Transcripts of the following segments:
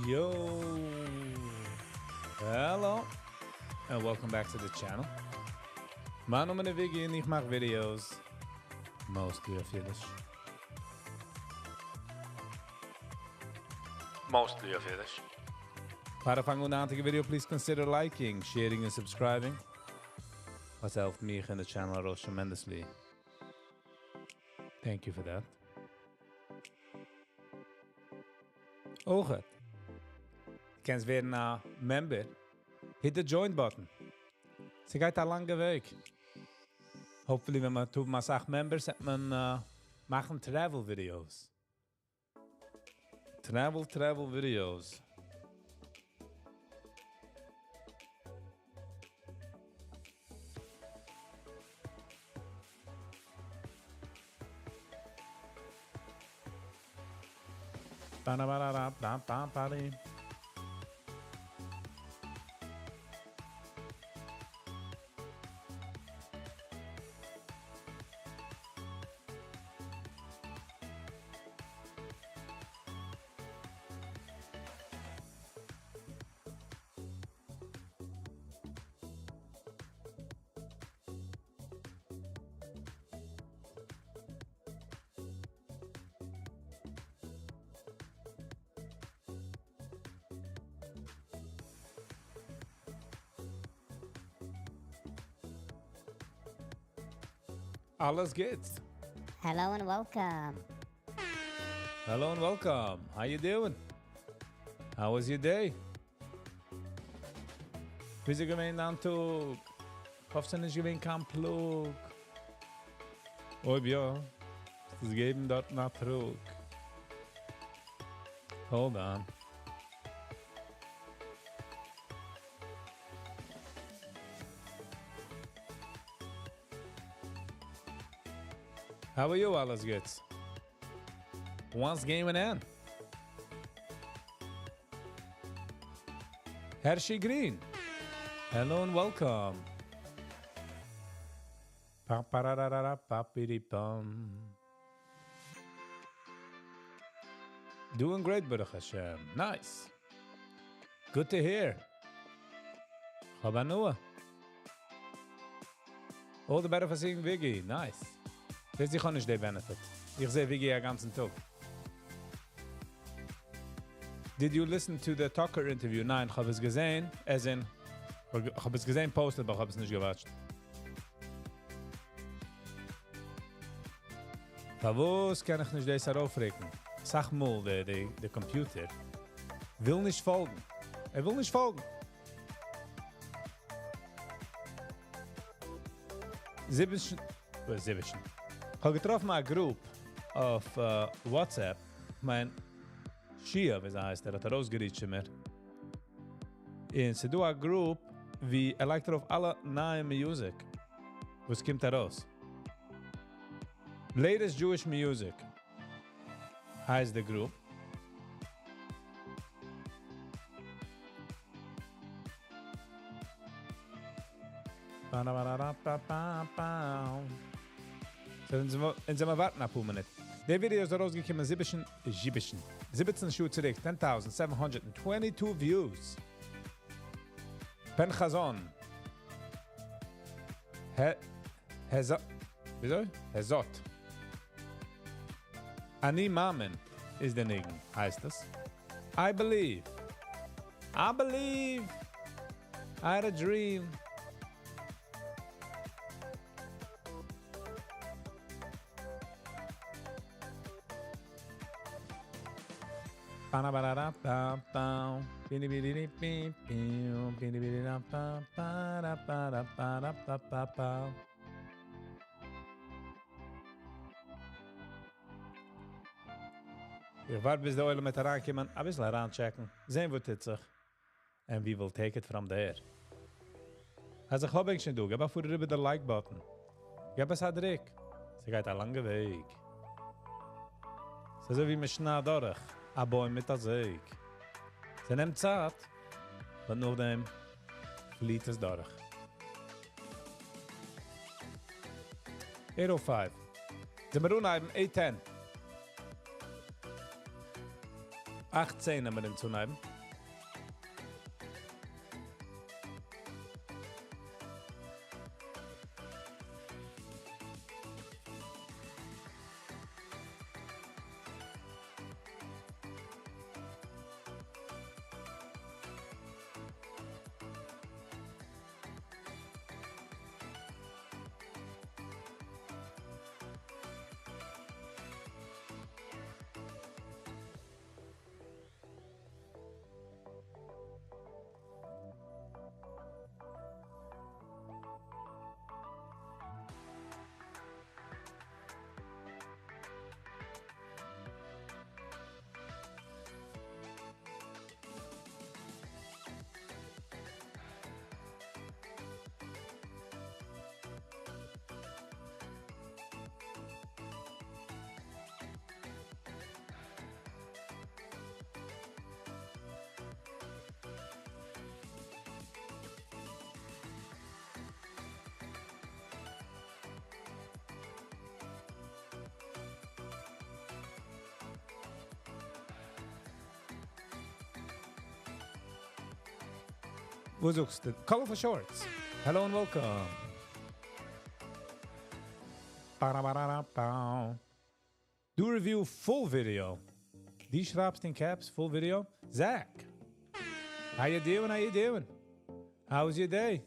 Yo! Hello! And welcome back to the channel. מיין נאמען איז Viggy און איך מאך videos. Mostly אויף אידיש. Mostly אויף אידיש. פאר איך פאנג אן די היינטיגע video, please consider liking, sharing און subscribing. וואס העלפט מיך און די channel ארויס tremendously. Thank you for that. אויך, קענסט ווערן א member. Hit the join button. ס'גייט א לאנגע וועג. Hopefully ווען מען טוט א סאך members, וועט מען מאכן travel videos. Travel, travel videos. אלעס גוט. Hello and welcome. Hello and welcome. How you doing? How was your day? ווי איז געווען דיין טאג? האף ס'איז נישט געווען קיין פלאג. אויב יא, איז עס געבן דארט א טראג. Hold on. How are you, אלעס גוט? What's going on? Hershey Green. Hello and welcome. Pa pa ra ra ra ra pa pi pam. Doing great, ברוך השם. Nice. Good to hear. האב הנאה. All the better for seeing Viggy. Nice. דאס איז נישט דער benefit. איך זע Viggy א גאנצן טאג. Did you listen to the Tucker interview? ניין, איך האב עס געזען. As in, איך האב עס געזען posted, אבער איך האב עס נישט גע watched. פארוואס קען איך נישט דאס ארויפרוקן? זאג מאל, דער computer וויל נישט פאלגן. ער וויל נישט פאלגן. 17, 17. איך האב געטראפן א group אויף WhatsApp. מיין Shia, ווי ער הייסט, ער האט ארויסגע reached מיר. און ס'איז דא א group, ווי ער לייגט ארויף אלע נייע music. וואס קומט ארויס? Latest Jewish Music הייסט די group. Ba-da-ba-da-da-ba-ba-ba. So, אונז זעמיר ווארטן א פאר מינוט. דער video איז ארויסגעקומען 17, 17, 17 שעה צוריק, 10,722 views. בן חזון. He, Heza, וויאזוי? הזאת. אני מאמין איז דער ניגון, הייסט עס. I believe. I believe. I had a dream. Ba-da-ba-da-da-ba-ba. Bidi-bidi-di-bi-bi. Bidi-bidi-da-ba-ba-da-ba-da-ba-da-ba-ba-ba. איך ווארט ביז דער עולם וועט אריינקומען, א ביסל אריינ check ן, זען וואס טוט זיך. And we will take it from there. אז איך האב שוין דא, געב א פאר איבער די like button. געב עס א דריק. ס'גייט א לאנגע וועג. ס'איז אזוי ווי מ'שניידט דורך א בוים מיט א זעג. ס'נעמט צייט, אבער נאכדעם פליט עס דורך. 8:05. זעמיר אנהייבן 8:10. אכט צען האבן מיר אנצוהייבן. וואס זאגסטו? Colorful Shorts. Hello and welcome. Ba-da-ba-da-da-bow. Do review full video. דו שרייבסט in caps, full video. Zach. How you doing? How you doing? How was your day?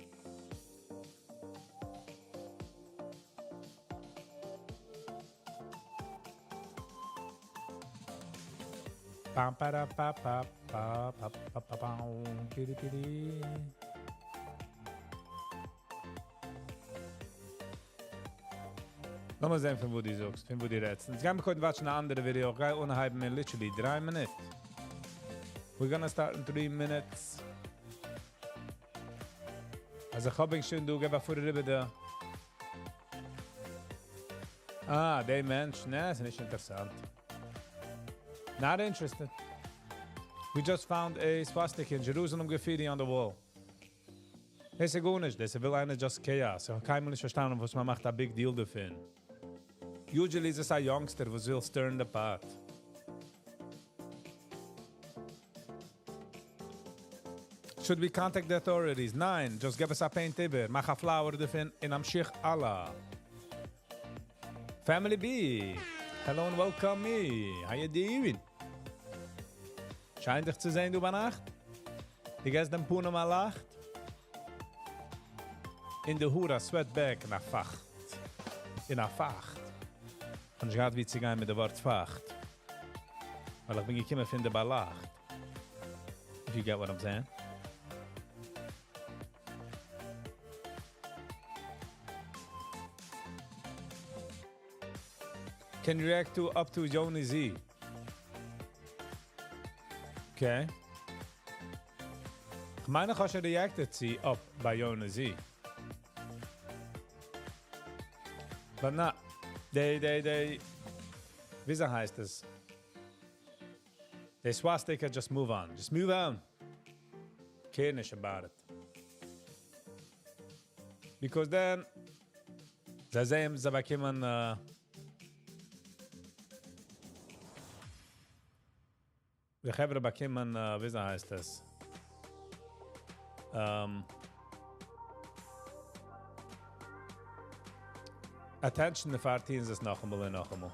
Bam, ba, da, ba, ba, ba, ba, ba, ba, ba, di, di, di, di. לאמיר זען פון וואו דו זאגסט, פון וואו דו רעדסט. יעצט גייען מיר קודם watch ן אן אנדערע video. איך גיי אנהייבן in literally 3 מינוט. We're gonna start in 3 minutes. אז איך האב שוין דא געבן פאר איבער דא. אה, דער מענטש, נע, איז נישט אינטערעסאנט. Not interested. We just found a swastika in Jerusalem graffiti on the wall. דאס איז גארנישט, דאס וויל איינער just chaos. איך האב קיינמאל נישט פארשטאנען, וואס מען מאכט א big deal דערפון. Usually איז עס א youngster, וואס וויל stir the pot. Should we contact the authorities? ניין, just גיב עס א paint איבער. מאך א flower דערפון און נמשיך הלאה. Family B. Hello and welcome me. How you doing? שיין דיך צו זען, דו ביינאכט. דו געבסט דעם פנים א לאך. אין די האר א sweat bag אין א פאכט. אין א פאכט. איך האב נישט געהאט ווי צו גיין מיט די ווארט פאכט. ווייל איך בין געקומען פון די ביינאכט. If you get what I'm saying. Can you react to up to Yoni Z? Okay. איך מיין, איך האב שוין reacted צו Up by Yoni Z. But not. They, they, they. וויאזוי הייסט עס? The swastika, just move on. Just move on. Care נישט about it. Because then, זיי זעען, זיי באקומען, די חברה באקומען, וויאזוי הייסט עס? Attention, דערפאר טוען זיי עס נאכאמאל און נאכאמאל.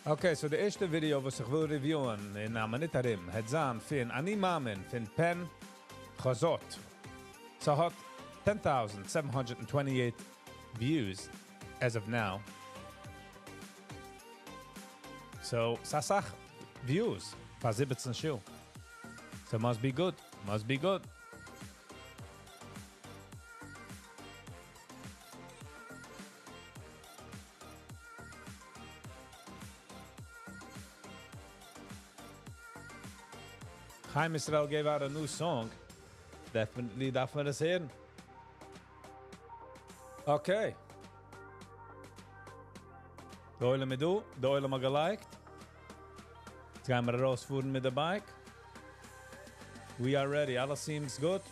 Okay, so די ערשטע video, וואס איך וויל review ען אין א מינוט ארום, וועט זיין פון אני מאמין פון פן חזות. ס'האט 10,728 views as of now. So, ס'איז א סאך views פאר 17 שעה. So must be good, must be good. Chaim Israel gave out a new song. Definitely דארף מען עס הערן. Okay. דער עולם איז דא, דער עולם האט גע like ט. יעצט גייען מיר ארויספארן מיט די bike. We are ready. אלעס seems good.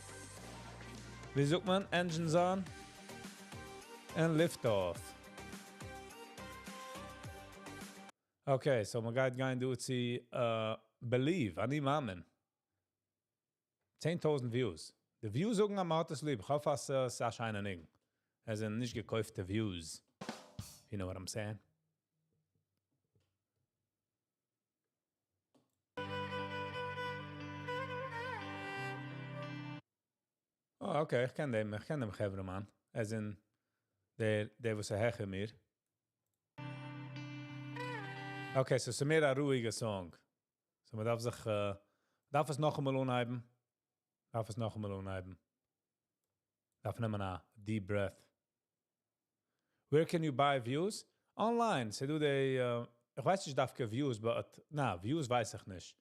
ווי זאגט מען? Engines on. And lift off. Okay, so מ'גייט גיין דא צו Believe, אני מאמין. 10,000 views. די views זאגן אז מ'האט עס ליב. איך האף אז ס'איז א שיינע ניגון. עס זענען נישט געקויפטע views. You know what I'm saying? Oh, okay, איך קען דעם, איך קען דעם חברה מאן. As in, דער, דער וואס איז העכער מיר. Okay, so ס'איז מער א רואיגע song. So מ'דארף זיך, דארף עס נאכאמאל אנהייבן. דארף עס נאכאמאל אנהייבן. דארף נעמען א deep breath. Where can you buy views? Online. ס'דא די, איך ווייס נישט דווקא views, but, נא, views ווייס איך נישט.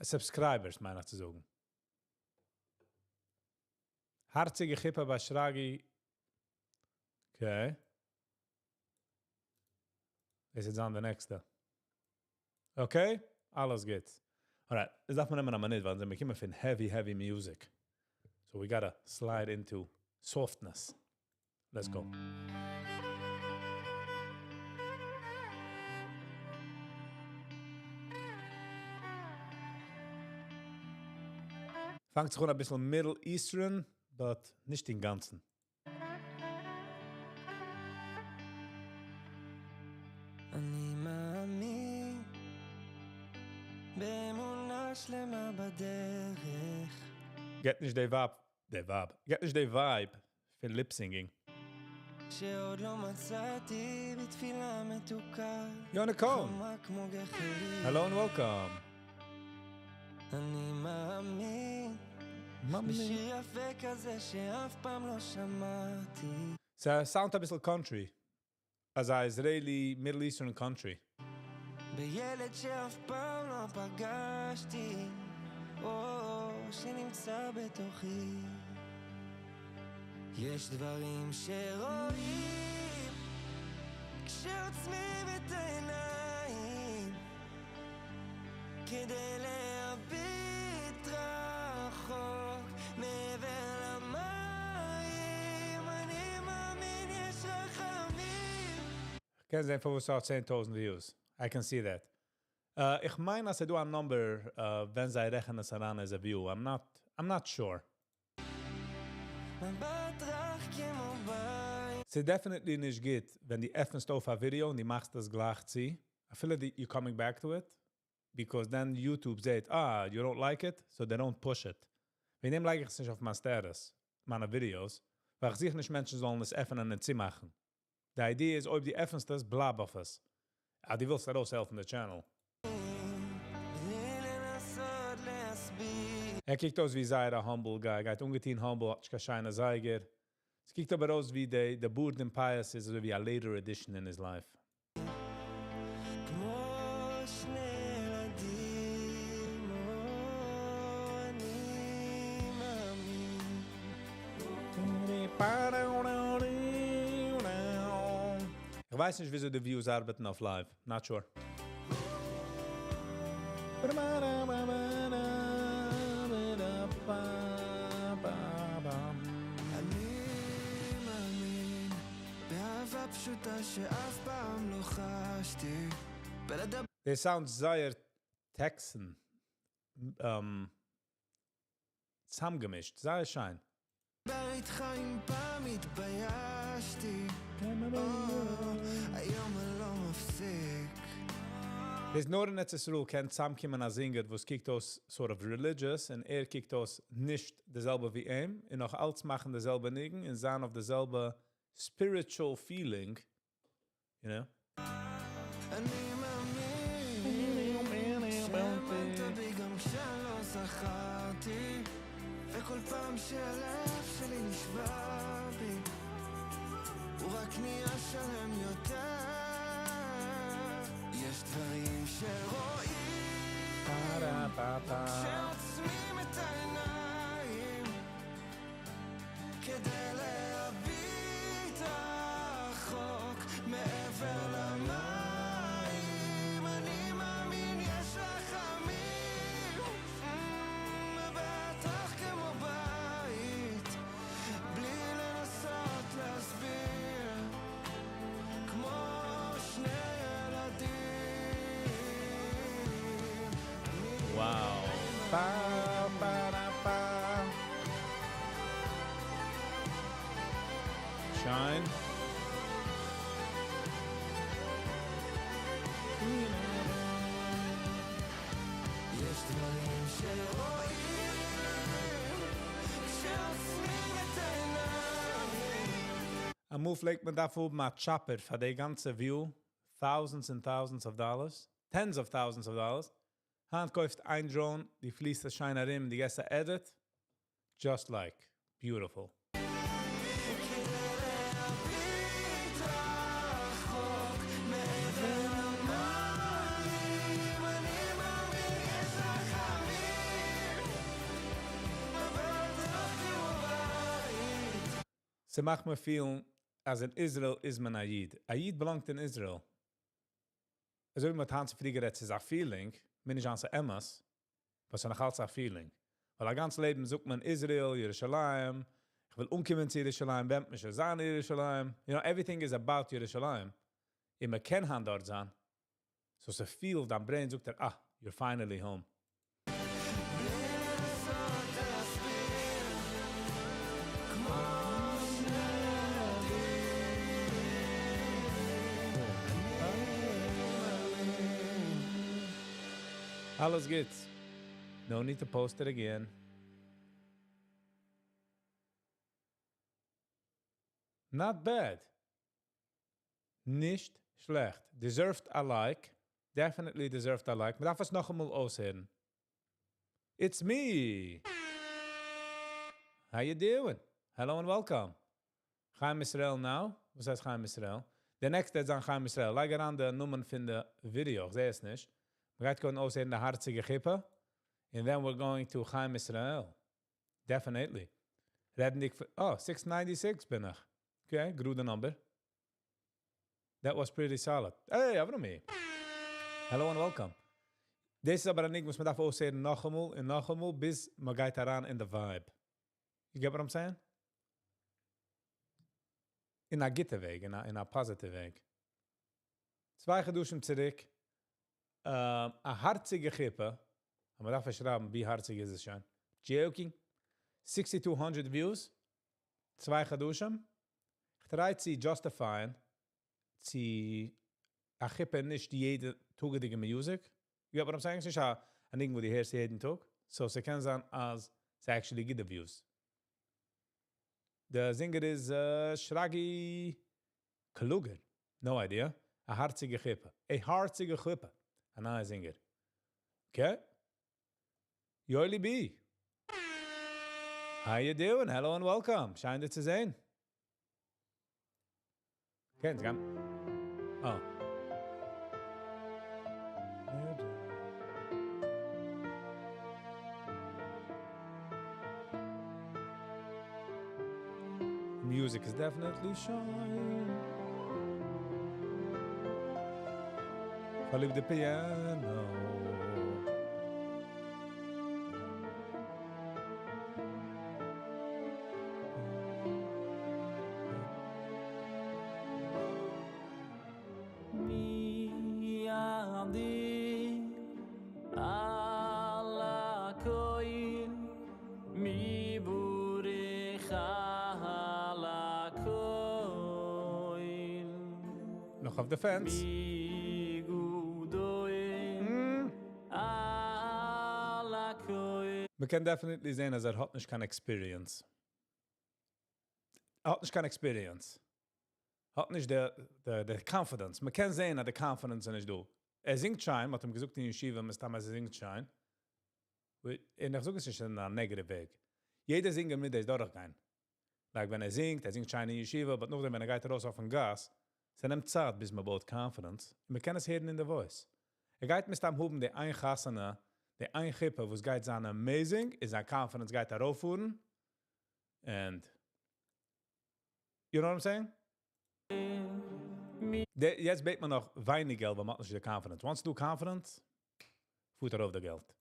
Subscribers, מיין איך צו זאגן. הארציגע חופה ביי שרגי. Okay. דאס איז דאן די נעקסטע. Okay? אלעס גוט. Alright, דאס דארף מען נעמען א מינוט, ווייל מיר קומען פון heavy, heavy music. So we gotta slide into softness. Let's go. פאנגט זיך אן א ביסל Middle Eastern, but נישט אינגאנצן. אני מאמין באמונה שלמה בדרך. געט נישט די vibe, די vibe, געט נישט די vibe פון lip syncing. שעוד לא מצאתי בתפילה מתוקה. יונה קאהן. חמה כמו גחלים. Hello and welcome. אני מאמין מאמין. בשיר יפה כזה שאף פעם לא שמעתי. ס'sound א ביסל country. אזא Israeli Middle Eastern country. בילד שאף פעם לא פגשתי, או שנמצא בתוכי. יש דברים שרואים כשעוצמים את העיניים כדי להביט רחוק מעבר למים. אני מאמין יש רחמים. קען זען פון וואו ס'האט 10,000 views. I can see that. איך מיין אז ס'דא א number, ווען זיי רעכענען עס אריין as a view. I'm not sure. מבט רך כמו בית. ס'איז definitely נישט גוט, ווען דו עפנסט אויף א ווידעא און דו מאכסט עס גלייך צו. אפילו די, you're coming back to it. Because then YouTube זעט, ah, you don't like it, so they don't push it. וועגן דעם לייג איך עס נישט אויף מיין status, מיינע ווידיאוס, ווייל איך זוך נישט מענטשן זאלן עס עפענען און צומאכן. די idea איז, אויב דו עפנסט עס, בלייב אויף עס. אה, דו ווילסט ארויסהעלפן די channel. בלי לנסות להסביר. ער קוקט אויס ווי זייער א humble guy, גייט אנגעטון humble, האט נישט קיין שיינע זייגער. עס קוקט אבער אויס ווי די בארד און פאות איז אזוי ווי א later addition in his life. כמו שני ילדים, אני מאמין. איך ווייס נישט, וויאזוי די views ארבעטן אויף live. Not sure. אני מאמין באהבה פשוטה שאף פעם לא חשתי. בלדבר They sound זייער Texan. צאמגעמישט, זייער שיין. איתך אם פעם התביישתי. היום אני לא מפסיק. דאס נאר אין ארץ ישראל קען צאמקומען א singer, וואס קוקט אויס sort of religious, און ער קוקט אויס נישט די זעלבע ווי אים, און נאך אלץ מאכן די זעלבע ניגון, און זיין אויף די זעלבע spiritual feeling, you know? אני מאמין שהאמנת בי גם כשלא זכרתי, וכל פעם שהלב שלי נשבר בי הוא רק נהיה שלם יותר. יש דברים שרואים כשעוצמים את העיניים כדי להביט רחוק מעבר למים. אני מאמין יש רחמים. מבט רך כמו בית בלי לנסות להסביר. שיין. יש דברים שרואים כשעוצמים את העיניים. אמאל פלעגט מען דארפן האבן א chopper פאר די גאנצע view, thousands and thousands of dollars, tens of thousands of dollars. היינט קויפסט איין drone, דו פליסט עס שיין ארום, דו געסט א edit, just like, beautiful. כדי להביט רחוק מעבר למים אני מאמין יש רחמים אבל תוך בית. ס'מאכט מיר פילן, אז אין Israel איז מען א איד. א איד belong ט אין Israel. אזוי ווי מ'האט היינט צופרי גערעדט, ס'איז א feeling, מיינט נישט אז ס'איז אמת, אבער ס'איז נאך אלץ א feeling. ווייל א גאנץ לעבן זאגט מען Israel, ירושלים, איך וויל אנקומען צו ירושלים, ווען מ'זאל זיין אין ירושלים. Everything is about ירושלים. און מ'קען היינט דארט זיין. So ס'feel, דיין brain זאגט דיר, ah, you're finally home. בלי לנסות להסביר כמו שני ילדים אני מאמין. אלעס גוט. No need to post it again. Not bad. נישט שלעכט. Deserved a like. Definitely deserved a like. מ'דארף עס נאכאמאל אויסהערן. It's me. How you doing? Hello and welcome. Chaim Israel now. וואס הייסט Chaim Israel? The next איז אן Chaim Israel. לייג אריין די נומער פון די video. איך זע עס נישט. מ'גייט קודם אויסהערן די הארציגע חופה. And then we're going to Chaim Israel. Definitely. רעדנדיג פון, oh, 696 בין איך. Okay, גראדע number. That was pretty solid. Hey, Avrami. Hello and welcome. דאס איז אבער א ניגון וואס מ'דארף אויסהערן נאכאמאל און נאכאמאל, ביז מ'גייט אריין אין the vibe. You get what I'm saying? אין א גוטע וועג, אין א positive וועג. צוויי חדשים צוריק, א הארציגע חופה, אבער מ'דארף שרייבן, ווי הארציג איז עס שוין. Joking. 6200 views, צוויי חדשים. איך try צו justify ען, צו א חופה נישט יעדע טאגעדיגע music. You get what I'm saying? ס'איז נישט א ניגון וואס דו הערסט יעדן טאג. So, ס'קען זיין אז ס'איז actually גוטע views. The singer is Shragi Kluger. No idea. א הארציגע חופה. א הארציגע חופה. א נייע singer. Okay. Yoeli B. How you doing? Hello and welcome. שיין דיך צו זען. Okay, it's Oh. Music is definitely shine. כ'ליב the piano. מי יעמדי על הכל מי בורך על הכל נאך אויף the fence. מי גודוי על הכל. מ'קען definitely זען, אז ער האט נישט קיין experience. ער האט נישט קיין experience. האט נישט די confidence. מ'קען זען, אז די confidence איז נישט דא. ער זינגט שיין, מ'האט אים געזאגט אין ישיבה, מסתמא אז ער זינגט שיין. און איך זאג עס נישט אין א negative וועג. יעדער singer מוז דאס דורכגיין. Like ווען ער זינגט, ער זינגט שיין אין ישיבה, but נאכדעם ווען ער גייט ארויס אויפן גאס, ס'נעמט צייט ביז מ'בויט confidence. און מ'קען עס הערן אין די voice. ער גייט מסתם האבן די איין חתונה, די איין חופה, וואס גייט זיין amazing, איז זיין confidence גייט ארויפפארן. And you know what I'm saying? יעצט בעט מען נאך ווייניג געלט, ווייל מ'האט נישט די confidence. Once דו confidence, פארט ארויף די געלט.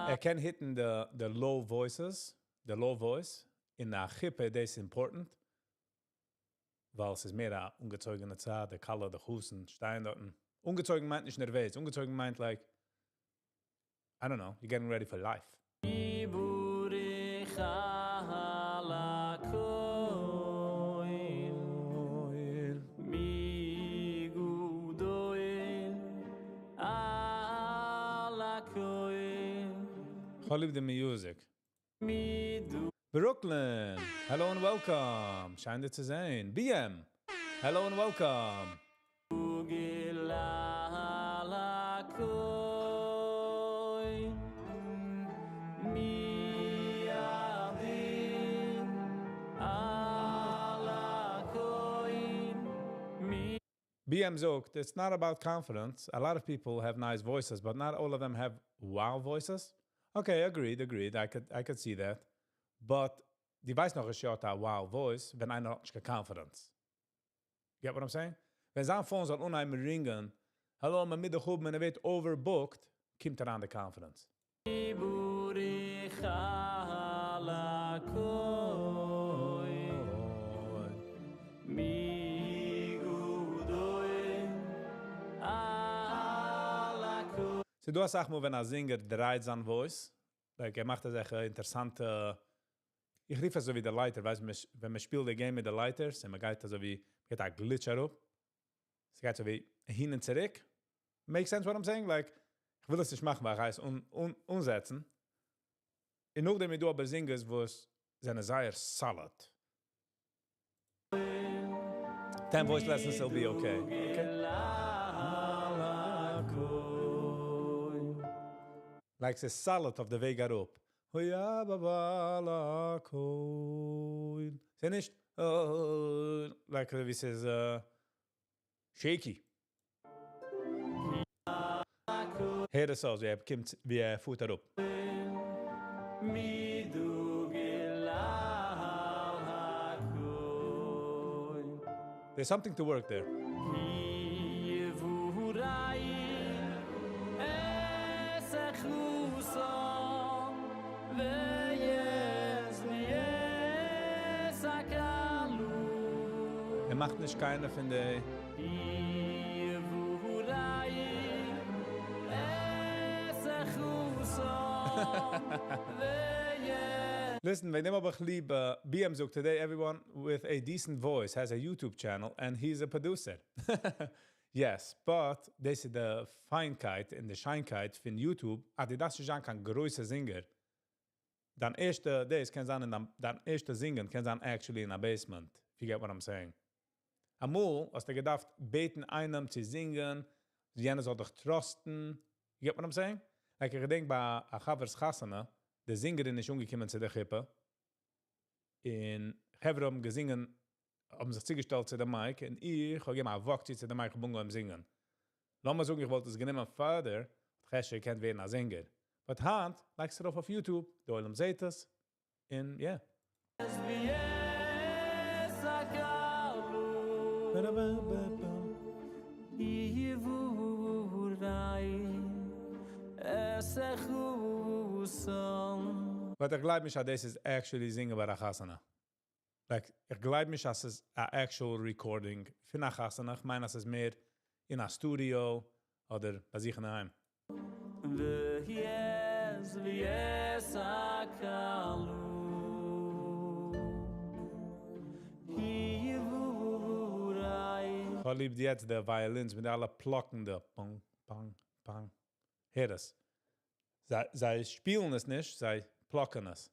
ער קען hit ן the low voices, the low voice. אין א חופה, דאס איז important. ווייל עס איז מער א אנגעצויגענע צייט, די כלה, די חתן שטייען דארט. אנגעצויגן מיינט נישט נערוועז, אנגעצויגן מיינט like, I don't know, you're getting ready for life. מי בורך על הכל. כ'האב ליב די music. Brooklyn, hello and welcome. שיין דיך צו זען. BM, hello and welcome. BM זאגט, it's not about confidence. A lot of people have nice voices, but not all of them have wow voices. Okay, agreed, agreed. I could see that. But דו ווייסט נאך, עס האט א wow voice, ווען איינער האט נישט קיין confidence. Get what I'm saying? ווען זיין phone זאל אנהייבן ring'ען, hello, מען מיט דער מען ווערט overbooked, קומט אריין די confidence. ברוך על הכל מי גדול על הכל. ס'איז דא א סאך מאל ווען א singer דרייט זיין voice, like ער מאכט אזעלכע אינטערעסאנטע, איך רוף עס אזוי ווי די lighter, ווייסט, ווען מען שפילט די game מיט די lighters, און מען גייט אזוי ווי, גייט א glitch אראפ, עס גייט אזוי ווי אהין און צוריק. Make sense what I'm saying? Like, איך וויל עס נישט מאכן, ווייל איך הייס אנזעצן. און נאכדעם איז דא אבער singers, וואס זענען זייער solid. 10 voice lessons will be okay. Okay. Like ס'איז solid אויף די וועג אראפ. הויה בא לה קוין. ס'איז נישט like ווי ס'איז shaky. הער עס אויס, ווי ער קומט, ווי ער פארט אראפ. מי דוגל על הכל. There's something to work there. כי יבוראי את איכוסם ויש ויש הקלו. ער מאכט נישט קיינע פון די כי יבוראי את איכוסם ויש Listen, וועגן דעם האב איך ליב, BM זאגט, today everyone with a decent voice has a YouTube channel and he's a producer. Yes, but דאס איז די פיינקייט און די שיינקייט פון YouTube, אז דו דארפסט נישט זיין קיין גרויסער singer. דיין ערשטע, דאס קען זיין, דיין ערשטע זינגען קען זיין actually in a basement, if you get what I'm saying. אמאל האסטו געדארפט בעטן איינעם צו זינגען, יענער זאל דיך trust'ן. You get what I'm saying? Like, איך געדענק ביי א חבר'ס חתונה, דער singer איז נישט אנגעקומען צו דער חופה. און חברה האבן געזינגען, האבן זיך צוגעשטעלט צו דער mic, און איך האב געגעבן א walk צו דער mic און אנגעהויבן זינגען. לאמיר זאגן, איך וואלט עס גענומען further, וואלט איך געקענט ווערן א singer. But היינט, לייגסט ארויף אויף YouTube, דער עולם זעט עס, און yeah. ויש הקלו. יבוראי את איכוסם. But איך גלייב נישט, אז דאס איז actually זינגען ביי א חתונה. Like, איך גלייב נישט, אז ס'איז א actual recording פון א חתונה. איך מיין, אז ס'איז מער אין א studio אדער ביי זיך אינדערהיים. ויש ויש הקלו יבוראי. איך האב ליב יעצט די violins מיט אלע פלאקן דא. פאנג, פאנג, פאנג. הער עס. זיי שפילן עס נישט, זיי פלאקן עס.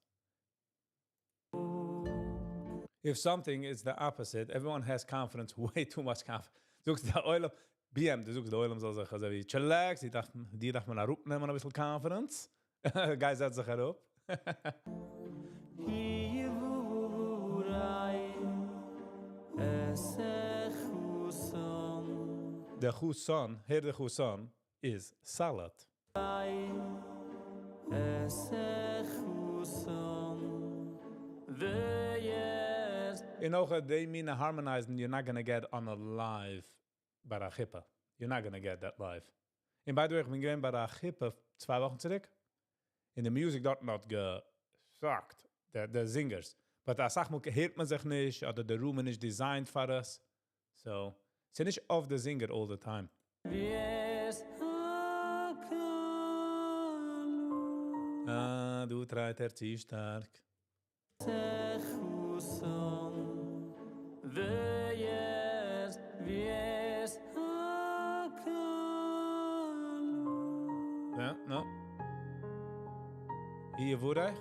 If something is the opposite, everyone has confidence, way too much confidence. זאגסט דער עולם, BM, דו זאגסט דער עולם זאל זיך אזוי ווי chillax, די דארף מען אראפנעמען א ביסל confidence. גיי זעץ זיך אראפ. יבוראי את איכוסם. דער חוסן, הער דער חוסן, איז solid. את איכוסם ויש און אויך די מינע harmonizing you're not gonna get on a live ביי א חופה. You're not gonna get that live. און by the way, איך בין געווען ביי א חופה 2 וואכן צוריק. און די music דארט האט געsucked, the singers. But א סאך מאל הערט מען זיך נישט, אדער די room איז נישט designed פאר עס. So, ס'איז נישט אויף the singer all the time. ויש הקלו. אה, דו טרייט ער צו שטארק. איכוסם ויש ויש הקלו. Ja, no. יברך.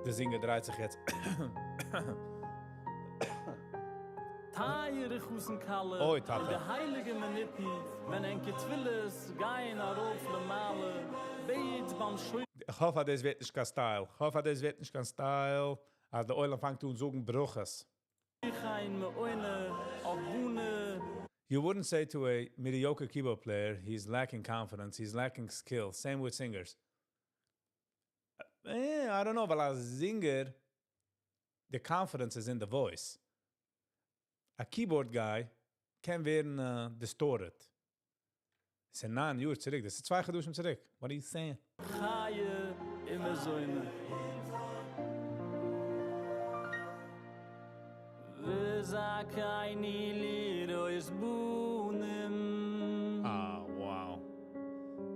דער זינגער דרייט זיך יעצט. טייערע חתן כלה, אוי אין טאטע. די הייליגע מינוטן ווען ענקער תפילות גייען ארויף למעלה, בעט ביים שוי. איך האף אז דאס ווערט נישט קיין style. איך האף אז דאס ווערט נישט קיין style, אז דער עולם פאנגט אן זאגן ברכות. חיים מעונה אויף בונה. You wouldn't say to a mediocre keyboard player he's lacking confidence, he's lacking skill. Same with singers. I don't know, ווייל א singer, the confidence is in the voice. A keyboard guy קען ווערן distorted. עס איז 9 יאר צוריק, דאס איז 2 חדשים צוריק. What are you saying? חיי ומזוני. וזכני לראות בנים. Ah, wow.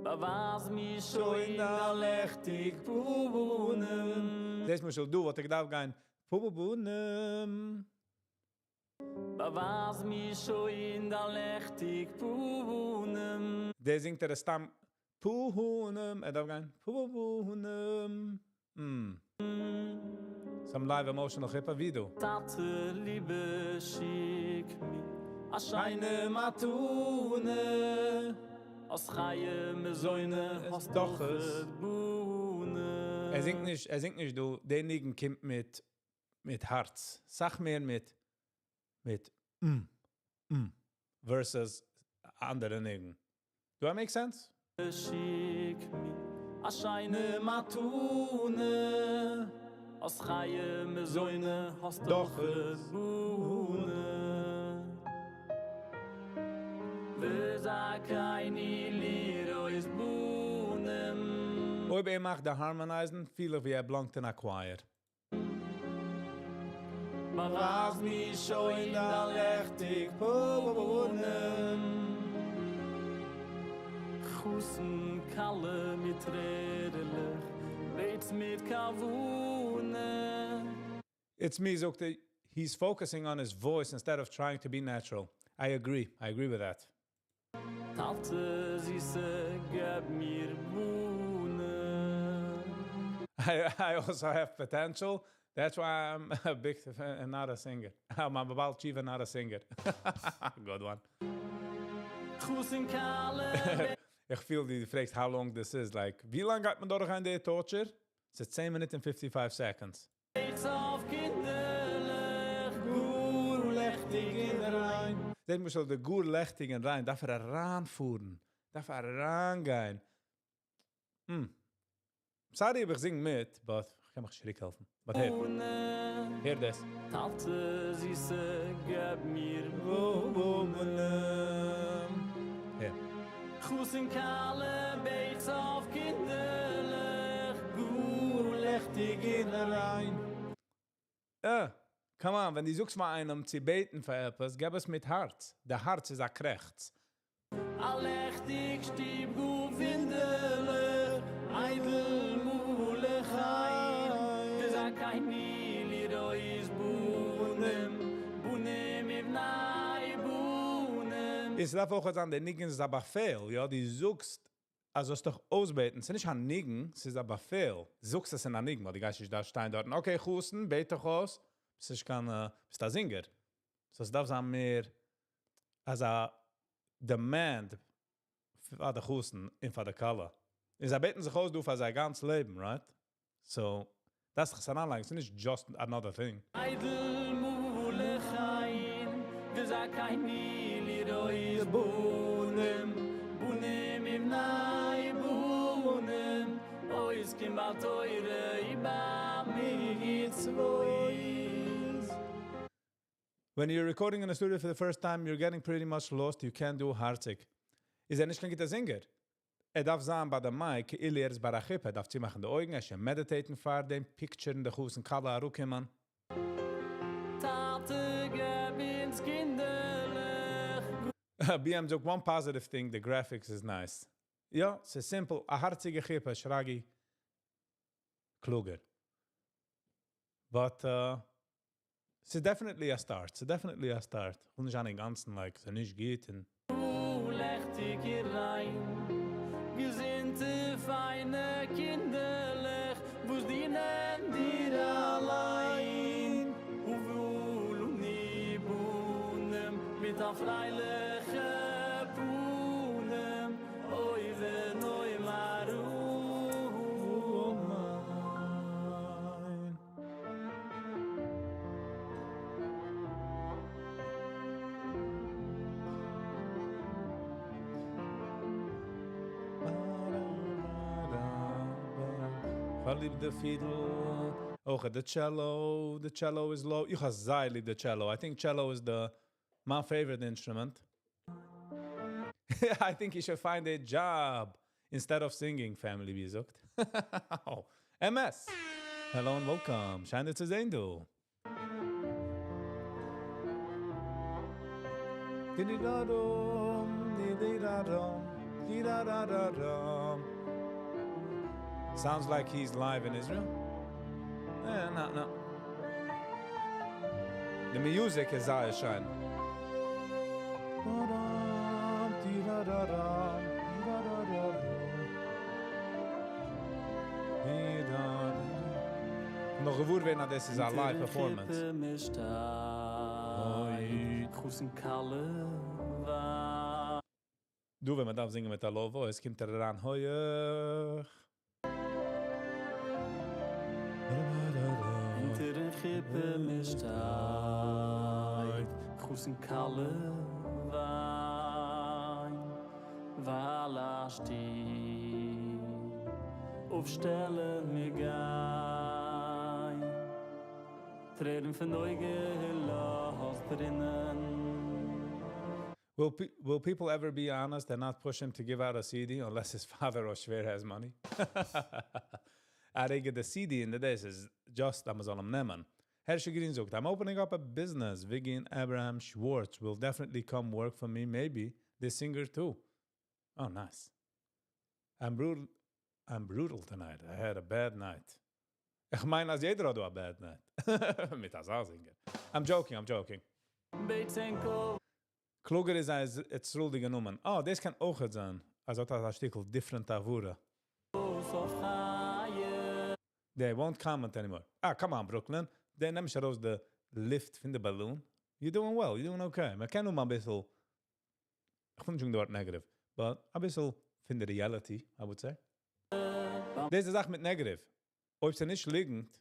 באווייז מיר שוין דיין ליכטיג פנים. דאס למשל דא, וואלט איך געדארפט גיין. פנים. באווייז מיר שוין דיין ליכטיג פנים. דער זינגט ער סתם פנים. ער דארף גיין. פנים. Some live emotional חופה video. טאטע ליבער, שיק מיר א שיינע מתנה. אז חיי מזוני האסט דאך דאך עס. בנים. ער זינגט נישט, ער זינגט נישט דא, דער ניגון קומט מיט הארץ. סאך מער מיט versus אנדערע ניגון. Do I make sense? שיק מיר א שיינע מתנה. אז חיי מזוני האסט דאך דאך עס. בנים. וזכני לראות בנים. אויב ער מאכט די harmonize ן, פיל איך ווי ער belong ט אין א choir. באווייז מיר שוין דיין ליכטיג פנים. חתן כלה מיט טרערעלעך, בעט מיט כוונה. It's me, זאגט ער, he's focusing on his voice instead of trying to be natural. I agree. I agree with that. טאטע זיסער, געב מיר בנים. I also have potential. That's why I'm a big fan and not a singer. I'm a בעל תשובה, not a singer. Good one. חתן כלה איך פיל, דו פרעגסט how long this is. Like, ווי לאנג גייט מען דורכגיין די torture? ס'איז 10 minutes and 55 seconds. בעט אויף קינדערלעך, גאר ליכטיג און ריין. זעט מען שוין, די גאר ליכטיג און ריין, דארף ער אריינפארן. דארף ער אריינגיין. Sorry, איך זינג מיט, but איך קען מיך נישט העלפן. But hey, הער דאס. טאטע זיסער, געב מיר Hey. חתן כלה בעט אויף קינדערלעך, גאר ליכטיג און ריין. Come on, ווען דו זאגסט מאל איינעם צו בעטן פאר עפעס, געב עס מיט הארץ. דער הארץ איז א קרעכץ. א ליכטיג שטוב גאר וואונדערליך, איידל מלא חן. וזכני לראות בנים, בנים ובני בנים. עס דארף אויך זיין, דער ניגון איז א באפעל, יא, דו זאגסט, אז זאלסט דיך אויסבעטן, ס'איז נישט א ניגון, ס'איז א באפעל. זאגסט עס אין א ניגון, ווייל דו גייסט נישט דא שטיין דארט, okay, חתן, בעט דיך אויס, ביסט נישט קיין, ביסט א singer. So עס דארף זיין מער, אז א demand פאר די חתן און פאר די כלה. און זיי בעטן זיך אויס דא פאר זיין גאנץ לעבן, right? So, דאס איז אן אנלייג, ס'איז נישט just another thing. איידל מלא חן, וזכני לראות בנים, בנים ובני בנים, עוסקים בתורה ובמצוות. When you're recording in a studio for the first time, you're getting pretty much lost. You can't do הארציג. איז ער נישט קיין גוטער singer? ער דארף זיין ביי די mic, כאילו ער איז ביי א חופה. ער דארף צומאכן די אויגן, ער שוין meditate ן פאר דעם, picture ן די חתן כלה אראפקומען. טאטע, געב אונז קינדערלעך. BM זאגט, one positive thing, the graphics is nice. יא, ס'איז simple, א הארציגע חופה, שרגי קלוגער. But ס'איז definitely a start. ס'איז definitely a start. איך וויל נישט אן דעם גאנצן, like, ס'איז נישט גוט. און ליכטיג און ריין, געזונטע פיינע. דיינע קינדערלעך, וואס דינען דיר אליין. ובלו בונים מיט א פרייליכע פנים, אוי ונאמר אמן. כ'האב ליב די פידל. אויך the cello. The cello is low. איך האב זייער ליב the cello. I think cello is the my favorite instrument. I think you should find a job instead of singing, family, ווי זאגט. MS. Hello and welcome. שיין דיר צו זען, דו. Di-di-da-dum, di-di-da-dum, di-da-da-da-dum. Sounds like he's live in Israel. Yeah, no. The music is זייער שיין. Da-dum, di-da-da-dum, di-da-da-da-dum. Di-da-da. נאך געוואר ווערן, אז דאס איז א live performance. אוי, חתן כלה דו, ווען מען דארף זינגען מיט א low voice, קומט ער אריין, הויך. אונטערן חופה מ'שטייט, חתן כלה וויינט, ווייל א שטוב אויפשטעלן מיר גייען. טרערן פון אויגן לאזט רינען. Will people ever be honest and not push him to give out a CD unless his father or שווער has money? I get the CD in the days is just אז מ'זאל אים נעמען. Hershey Green זאגט, I'm opening up a business. Viggy and Abraham Schwartz will definitely come work for me. Maybe the singer too. Oh, nice. I'm brutal. I'm brutal tonight. I had a bad night. איך מיין, אז יעדער האט א bad night. מיט אזא singer. I'm joking, I'm joking. בעטענקו. קלוגער איז אז ישראל'דיגע נאמען. Oh, דאס קען אויך זיין. אז האט א שטיקל different הברה. They won't comment anymore. Ah, come on, Brooklyn. דער נעמט ארויס די לופט פון די balloon. You're doing well, you're doing okay. מען קען נאר מאל א ביסל, איך וויל נישט זאגן דארט negative, but א ביסל פון די reality, I would say. דאס איז די זאך מיט negative. אויב ס'איז נישט ליגנט,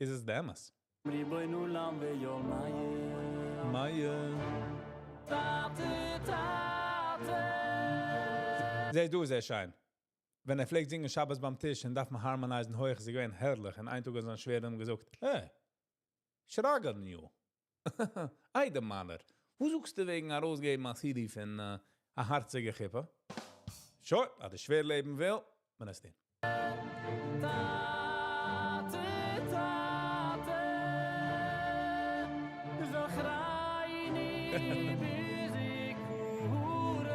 איז עס דער אמת. ריבונו עולם ויאמר. מאיה. טאטע, טאטע. זע דו, זייער שיין. ווען ער פלעגט זינגען שבת ביים טיש און דארף מען harmonize ן הויך, איז געווען הערליך. און איין טאג האט זיין שווער אים געזאגט, hey, שרגא איידעם מיינער, וואו זאגסטו וועגן ארויסגעבן א CD פון א הארציגע חופה? שוין, אז דער שווער לעבן וויל, מען עס טון. טאטע, טאטע, זכרני בזיכרון.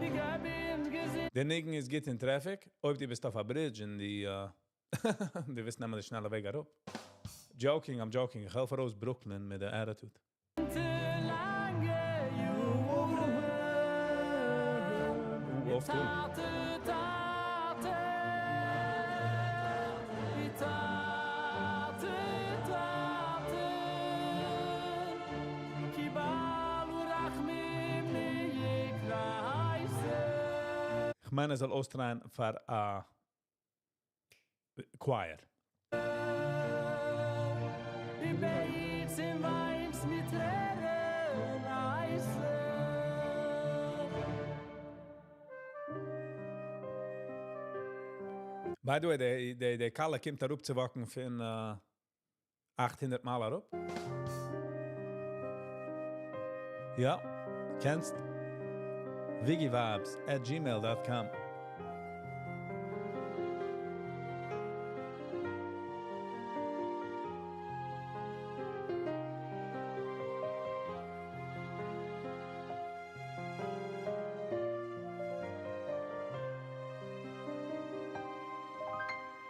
איך בין געזען. דער ניגון איז גוט אין traffic, אויב דו ביסט אויף א bridge אין די, די ווילסט נעמען די שנעלע וועג אראפ. Joking, I'm joking. איך העלף ארויס Brooklyn מיט דער attitude. לאנגע יארן. אויף טון. טאטע, טאטע, טאטע, טאטע, כי בעלו רחמים נקרא. איך מיין, ער זאל אויס try ען פאר א choir. די בעטס און וויינסט מיט טרערן הייסע. By the way, די כלה קומט אראפ צו walk ן פון 800 מייל אראפ. יא, קענסט viggivibes@gmail.com.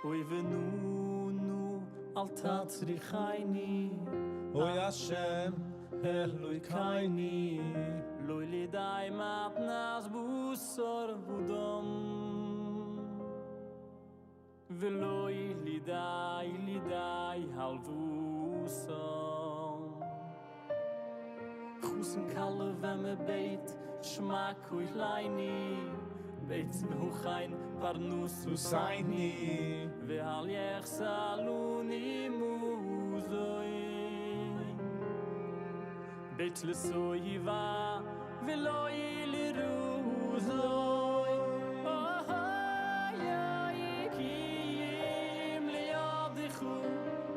אוי ונונו אל תצריכני. אוי השם אלוקינו לא לידי מתנס בו. בשר ודם ולא לידי לידי הלבוסם חוסן כלה ווען מען בעט שמע קולנו בעט והכן פרנסתנו ואל יחסר לנו מזון בעט לשובע ולא לרזון כי אם לידך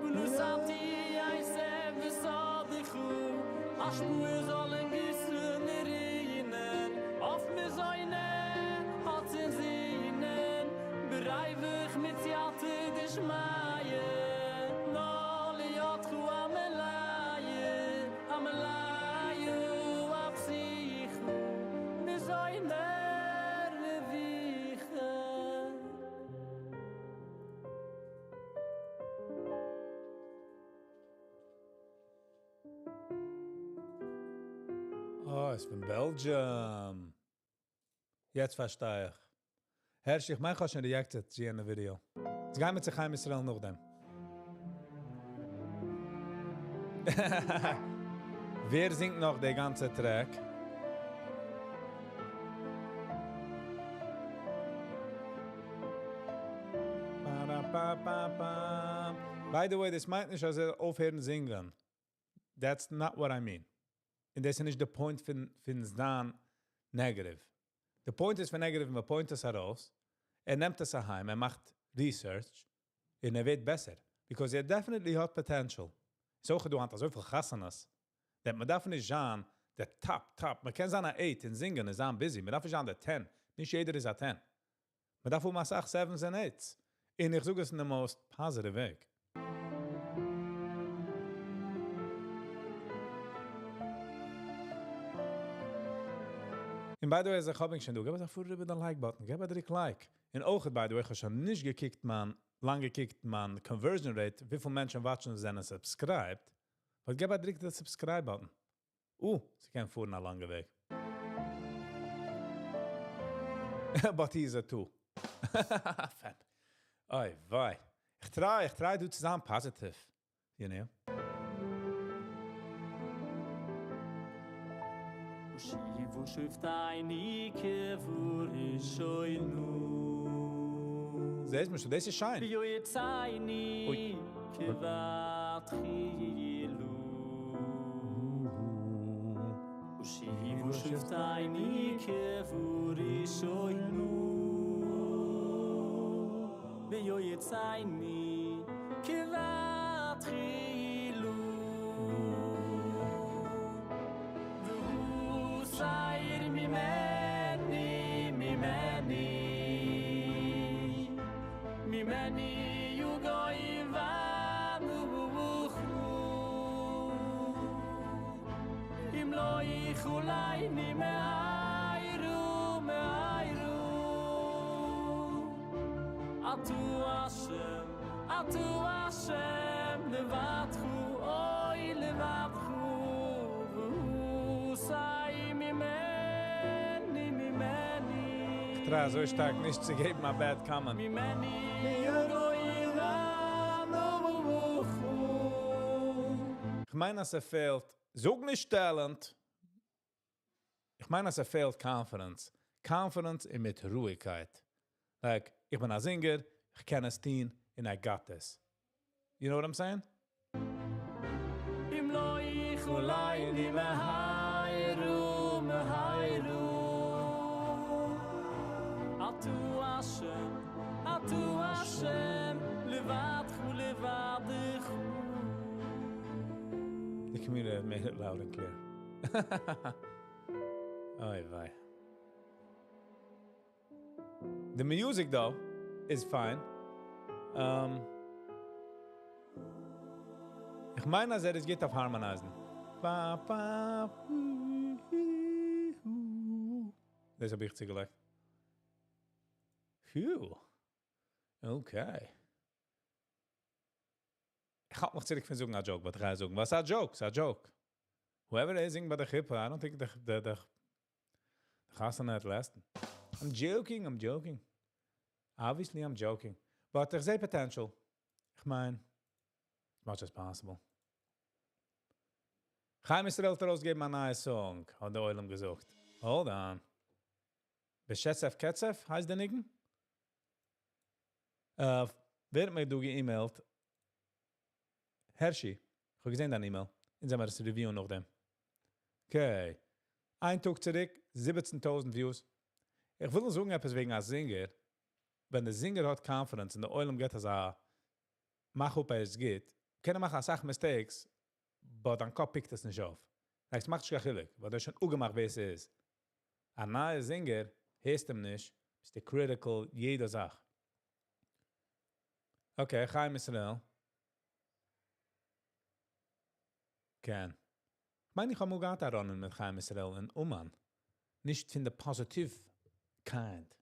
ונתתי עשב בשדך השפעה זאלן גיסן רינען אויף מזונות האט אין זינען בריווח מיט סייעתא דשמיא נאר לידך המלאה המלאה הבטיחו מזונות רוויחה. אה, איז פון Belgium. יעצט פארשטיי איך. הערשט, איך מיין, איך האב שוין reacted צו יענע ווידעא. יעצט גייען מיר צו חיים ישראל נאכדעם. ווער זינגט נאך די גאנצע track? Pa-ra-pa-pa-pa. By the way, דאס מיינט נישט, אז ער אויפהערן זינגען. That's not what I mean. און דאס איז נישט the point פון זיין negative. The point איז פון negative, מען point עס ארויס, ער נעמט עס אהיים, ער מאכט research, און ער ווערט בעסער. Because ער definitely האט potential. ס'איז אויך דא היינט אזויפיל חתונות, that מען דארף נישט זיין the top, top. מען קען זיין א 8 און זינגען און זיין busy. מען דארף נישט זיין the 10. נישט יעדער איז א 10. מען דארף האבן אסאך 7s and 8s. און איך זאג עס in the most positive וועג. און by the way, איך האב שוין דא, גיב א פאר איבער דעם like button, גיב א דריק like. און אויך, by the way, איך האב שוין נישט געקוקט מיין, לאנג געקוקט מיין conversion rate, וויפיל מענטשן watch ן זענען subscribed. But גיב א דריק דעם subscribe button. ס'קען פארן א לאנגע וועג. But he's a two. פעט. אוי, וויי. איך try דא צו זיין positive. You know? השיבה שופטינו כבראשונה. זעסט מיר שוין, דאס איז שיין. ויועצינו אוי. כבתחילה. השיבה שופטינו כבראשונה. ויועצינו כבתחילה. והוא סיר ממני, ממני, ממני יוגוי ונובוכו. אם לא יכולני מהירו, מהירו. אתו השם, אתו השם, לבדכו, אוי לבדכו, והוא סי ממני, ממני. איך try אזוי שטארק נישט צו געבן א bad comment. ממני יגוי ונובוכו. איך מיין, אז ער פעלט, זאג נישט talent. איך מיין, אז ער פעלט confidence. Confidence און מיט רואיגקייט. Like, איך בין א singer, איך קען עס טון, and I got this. You know what I'm saying? אם לא יכולני מהירו, מהירו. אתו השם, אתו השם, לבדך ולבדך. The community made it loud and clear. Oy vey. The music, though, is fine. איך מיין, אז ער איז גוט אויף harmonize ן. Pa, pa, hu, hi, hu. דאס האב איך צוגעלייגט. Phew. Okay. איך האב נאך צוריק פון זאגן א joke, but איך גיי זאגן, וואס א joke? ס'איז א joke. Whoever is זינגט ביי די חופה, I don't think the חתונה at last. I'm joking, I'm joking. Obviously I'm joking. But איך זעה potential. איך מיין, as much as possible. חיים ישראל האט ארויסגעגעבן א נייע song, האט דער עולם געזאגט. Hold on. בשצף קצף הייסט דער ניגון? ווער האט מיר דא געאימעילט? Hershey, איך האב געזען דיין אימעיל. אונז וועלן עס reviewen נאכדעם. Okay. איין טאג צוריק, 17,000 views. איך וויל זאגן עפעס וועגן א singer. ווען דער singer האט confidence און דער עולם געט אזא מאך אפ אז עס גייט, קען ער מאכן א סאך mistakes, but דיין קאפ פיקט עס נישט אויף. Like, עס מאכט נישט קיין חילוק, ווייל דו האסט שוין אפגעמאכט ווער עס איז. א נייע singer, הערסט אים נישט, ביסטו critical יעדע זאך. Okay, חיים ישראל. כן. מיין איך האב אמאל געהאט א run-in מיט חיים ישראל אין אומאן. נישט פון די positive kind.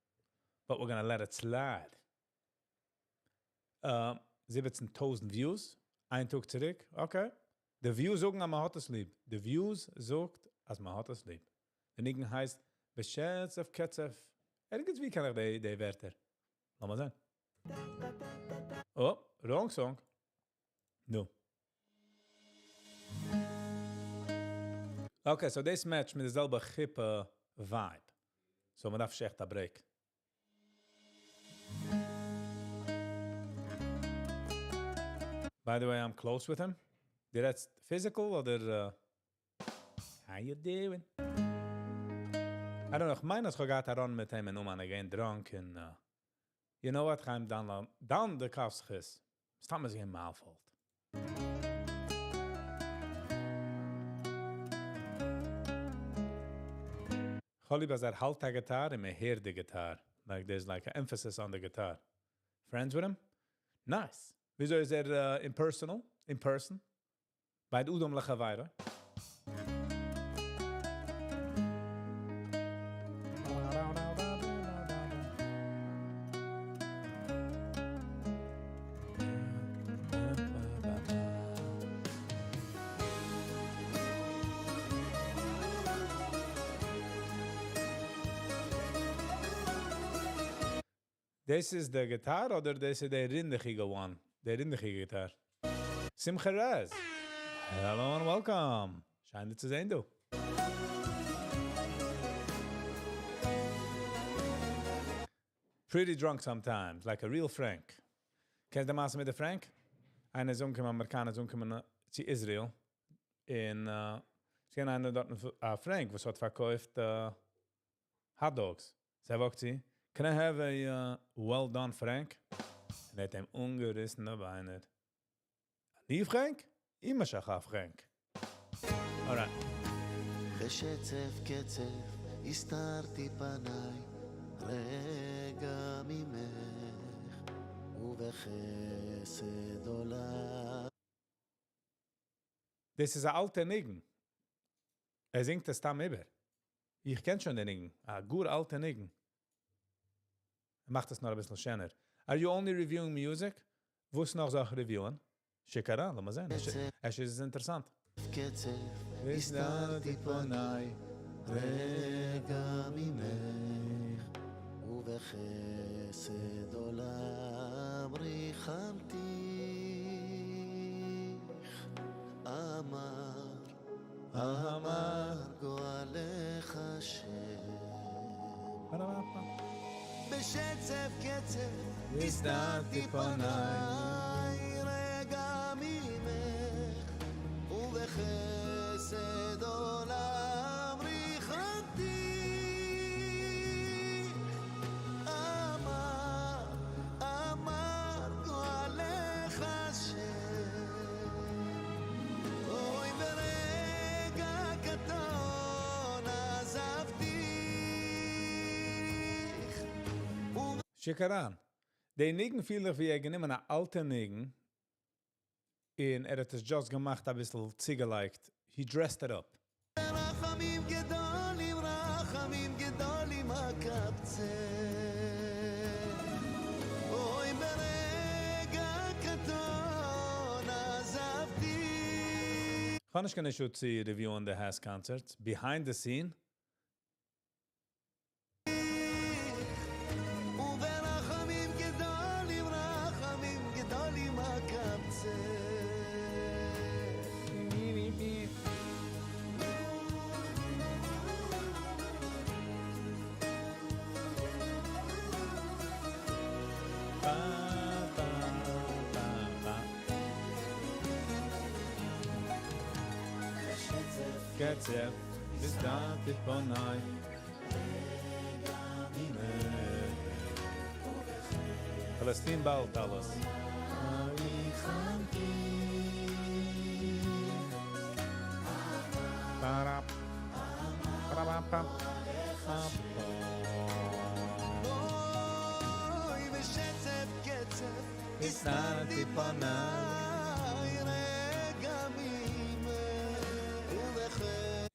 But we're gonna let it slide. 17,000 views. איין טאג צוריק. Okay. די views זאגן, אז מען האט עס ליב. די views זאגט, אז מען האט עס ליב. דער ניגון הייסט בשצף קצף. ערגעץ וואו קען איך די, די ווערטער. לאמיר זען. Oh, wrong song. No. Okay, so דאס match מיט די זעלבע חופה vibe. So מען דארף עכט א break. By the way, I'm close with him. דו רעדסט physical אדער how you doing? I don't know, איך מיין, אז איך האב געהאט א run-in מיט אים אין אומאן again drunk און you know what, חיים דן דן די כף זכות. סתם איז געווען my fault. כ'האב ליב אז ער האלט א guitar און מען הערט די guitar. Like there's like an emphasis on the guitar. Friends with him? Nice. וויאזוי איז ער in personal? In person? בין אדם לחבירו? דאס איז די guitar אדער דאס איז דער רינדעכיגע one? דער רינדעכיגע guitar. Simcha Rez. Hello and welcome. שיין דיך צו זען, דו. Pretty drunk sometimes, like a real Frank. קענסט די מעשה מיט די Frank? איינער איז אנגעקומען, אמעריקאנער איז אנגעקומען צו Israel. און עס געווען איינער דארט, א Frank, וואס האט פארקויפט hot dogs. זיי וואקט צו, can I have a well done Frank? און ער האט אים אנגעריסן די ביינער. אני Frank? אמא שלך Frank. Alright. בשצף קצף הסתרתי פניי רגע ממך ובחסד עולם. דאס איז אן אלטע ניגון. ער זינגט עס סתם איבער. איך קען שוין דעם ניגון. א גאר אלטע ניגון. ער מאכט עס נאר א ביסל שענער. Are you only reviewing music? וואס נאך זאל איך reviewen? שיק אריין, לאמיר זען. עס איז אינטערעסאנט. קצף הסתרתי פניי רגע ממך ובחסד עולם ריחמתיך אמר אמר גואלך השם בשצף קצף הסתרתי פניי רגע ממך ובחסד עולם ריחמתיך אמר אמר גואלך השם אוי ברגע קטן עזבתיך שיק אריין. דער ניגון פיל איך ווי ער גענומען אן אלטע ניגון און ער האט עס just געמאכט א ביסל צוגעלייגט. He dressed it up. רחמים גדולים, רחמים גדולים אקבצך. אוי ברגע קטן עזבתי. כ'האב נישט קיין issue צו reviewen די HASS concerts. Behind the scene. פא פא פא. קצף, הסתרתי פני. פאלעסטין באלד אלעס.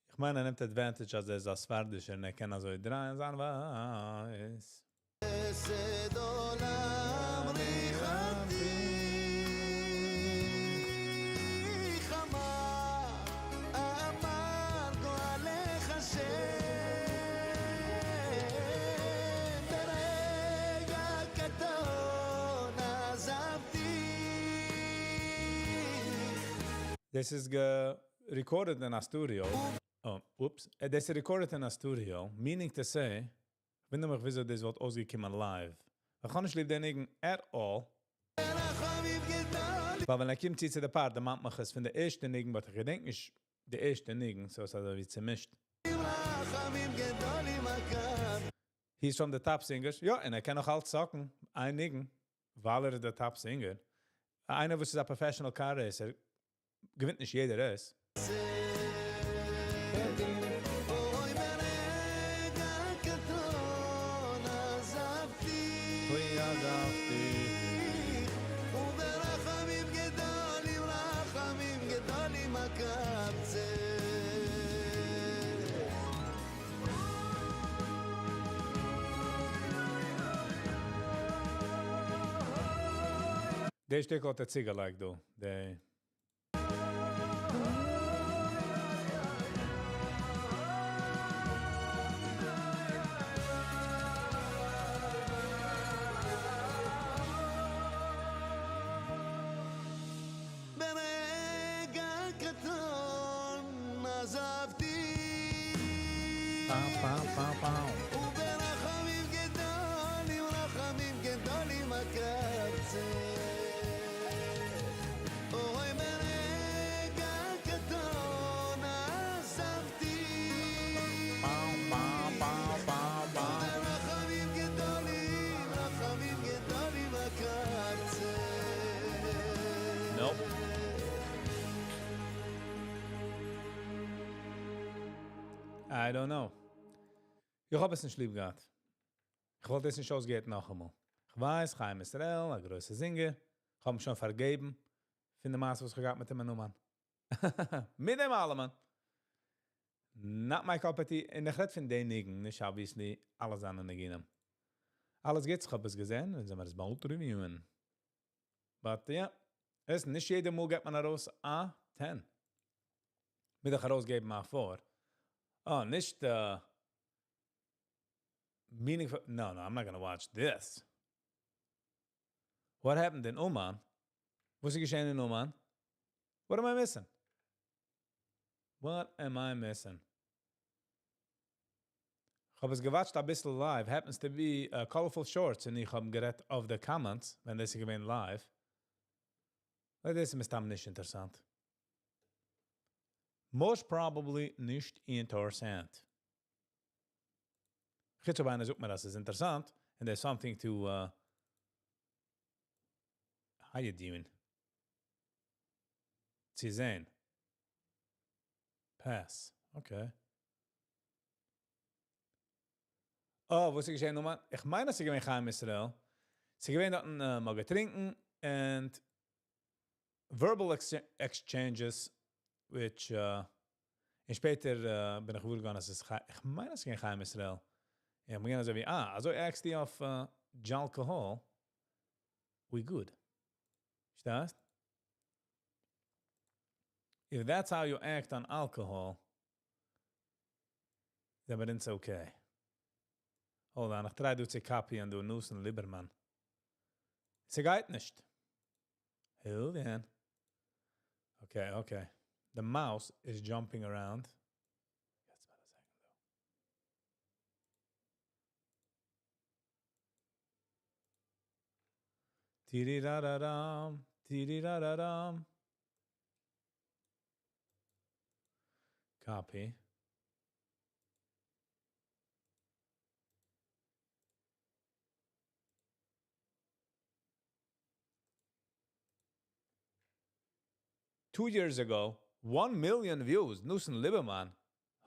איך מיין ער נעמט advantage אז ער איז א ספרדישער און ער קען אזוי דרייען זיין voice. דאס איז גע-recorded אין א studio. Oh, oops. דאס איז recorded אין א studio, meaning to say, וואונדער מיך וויאזוי דאס וואלט אויסגעקומען live. איך האב נישט ליב דעם ניגון at all. ווייל ווען ער קומט צו צו די part, דערמאנט מיך עס פון די ערשטע ניגון, but איך געדענק נישט די ערשטע ניגון, so עס איז אזוי ווי צעמישט. He's from the top singers. יא, און ער קען נאך אלץ זאגן, איין ניגון, ווייל ער איז דער top singer. איינער וואס איז א professional car racer, געווינט נישט יעדע race. די שטיקל האט ער צוגעלייגט דא. די Nope. I don't know. איך האב עס נישט ליב געהאט. איך וואלט עס נישט אויסגעהערט נאכאמאל. איך ווייס, חיים ישראל, א גרויסע singer. איך האב אים שוין פארגעבן. פון די מעשה וואס איך געהאט מיט אים אין אומאן. מיט דעם אלעמען. Not my cup of tea. און איך רעד פון די ניגון, נישט obviously אלע זיינע ניגונים. אלעס גוטס, איך האב עס געזען, און זעמיר עס באלד reviewen. But yeah, עס נישט יעדע מאל געבט מען ארויס א 10. מיר דאך ארויסגעבן א 4. Oh, נישט meaningful. No, no, I'm not gonna watch this. What happened in Uman? וואס איז געשען אין אומאן? What am I missing? What am I missing? איך האב עס גע watched א ביסל live. Happens to be Colorful Shorts און איך האב גערעדט אויף די comments, ווען דאס איז געווען live. ווייל דאס איז מסתם נישט אינטערעסאנט. Most probably נישט אינטערעסאנט. חוץ אויב איינער זאגט מיר, אז עס איז אינטערעסאנט, and there's something to how you doing? צו זען. Pass. Okay. Oh, וואס איז געשען נאכאמאל? איך מיין, אז ס'איז געווען חיים ישראל. ס'איז געווען דארט מאל געטרינקען and verbal exchanges, which און שפעטער בין איך געוואר געווארן, אז עס איז איך מיין, אז ס'איז געווען חיים ישראל. יא, מיר גייען אזוי ווי, ah, אזוי act די אויף alcohol. We good. פארשטייסט? If that's how you act on alcohol, then it's okay. Hold on, איך try דא צו copy ען דא נתן ליבערמאן. ס'גייט נישט. Hold on. Okay. The mouse is jumping around. That's about a second though. טיריראראראם, טיריראראראם. Copy. Two years ago, one million views, Nusn Liberman.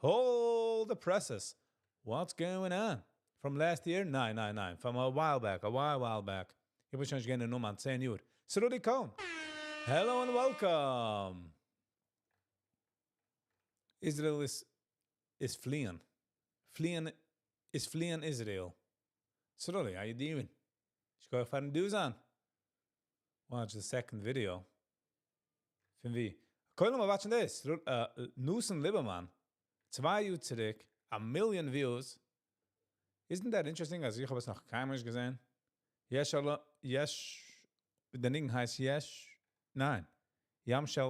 Hold the presses. What's going on? From last year? ניין, ניין, ניין. From a while back, a while while back. איך בין שוין נישט געווען אין אומאן 10 יאר. Sruly Cohn. Hello and welcome. Israel is is fleeing. Fleeing is fleeing Israel. Sruly, how you doing? שכוח פארן דא זיין. Watch the second video. פון ווי? קודם לאמיר watch ן דאס. נוסן ליבערמאן. צוויי יאר צוריק, א million views. Isn't that interesting אז איך האב עס נאך קיינמאל נישט געזען? יש על יש די ניגון הייסט יש ניין ים של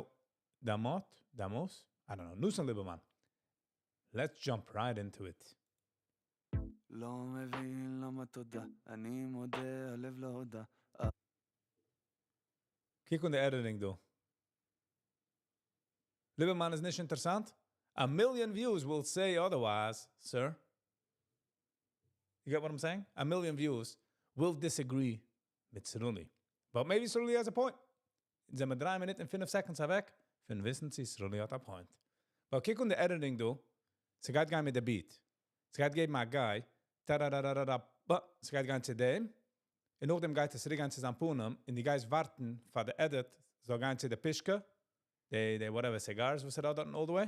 דמות דמות I don't know נוסן ליבערמאן let's jump right into it. לא מבין למה תודה, אני מודה, הלב לא הודה. קוק אן די editing דא. ליבערמאן איז נישט אינטערסאנט? A million views will say otherwise, sir. You get what I'm saying? A million views will disagree מיט סרולי. But maybe סרולי has a point. זעמער דריי מינוט און פינף seconds אוועק פון וויסן צי סרולי האט א point. But קוק אן די editing דא. ס'גייט גיין מיט די beat. ס'גייט געבן א גיי, טארארארארארא בא, ס'גייט גיין צו דעם, און נאכדעם גייט עס צוריק גיין צו זיין פנים, און דו גייסט ווארטן פאר די edit זאל גיין צו די פישקע, די די whatever cigars וואס ער האט דארטן all the way,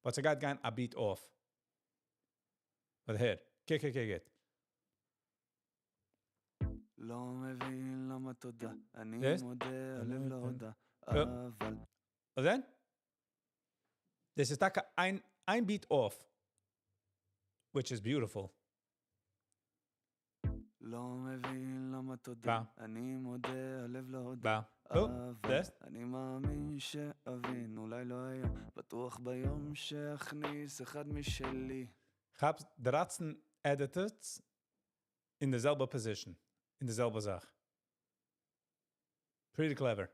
but ס'גייט גיין א beat off. But הער, קוק קוק קוק גוט. לא מבין למה תודה, אני זעסט? מודה, הלב לא הודה, אבל... זען? דאס איז טאקע איין איין beat off, which is beautiful. לא מבין למה תודה, אני מודה, הלב לא הודה, אבל אני מאמין שאבין, אולי לא היום, בטוח ביום שאכניס אחד משלי. כאפסט דרייצן edits אין די זעלבע position, אין די זעלבע זאך. Pretty clever.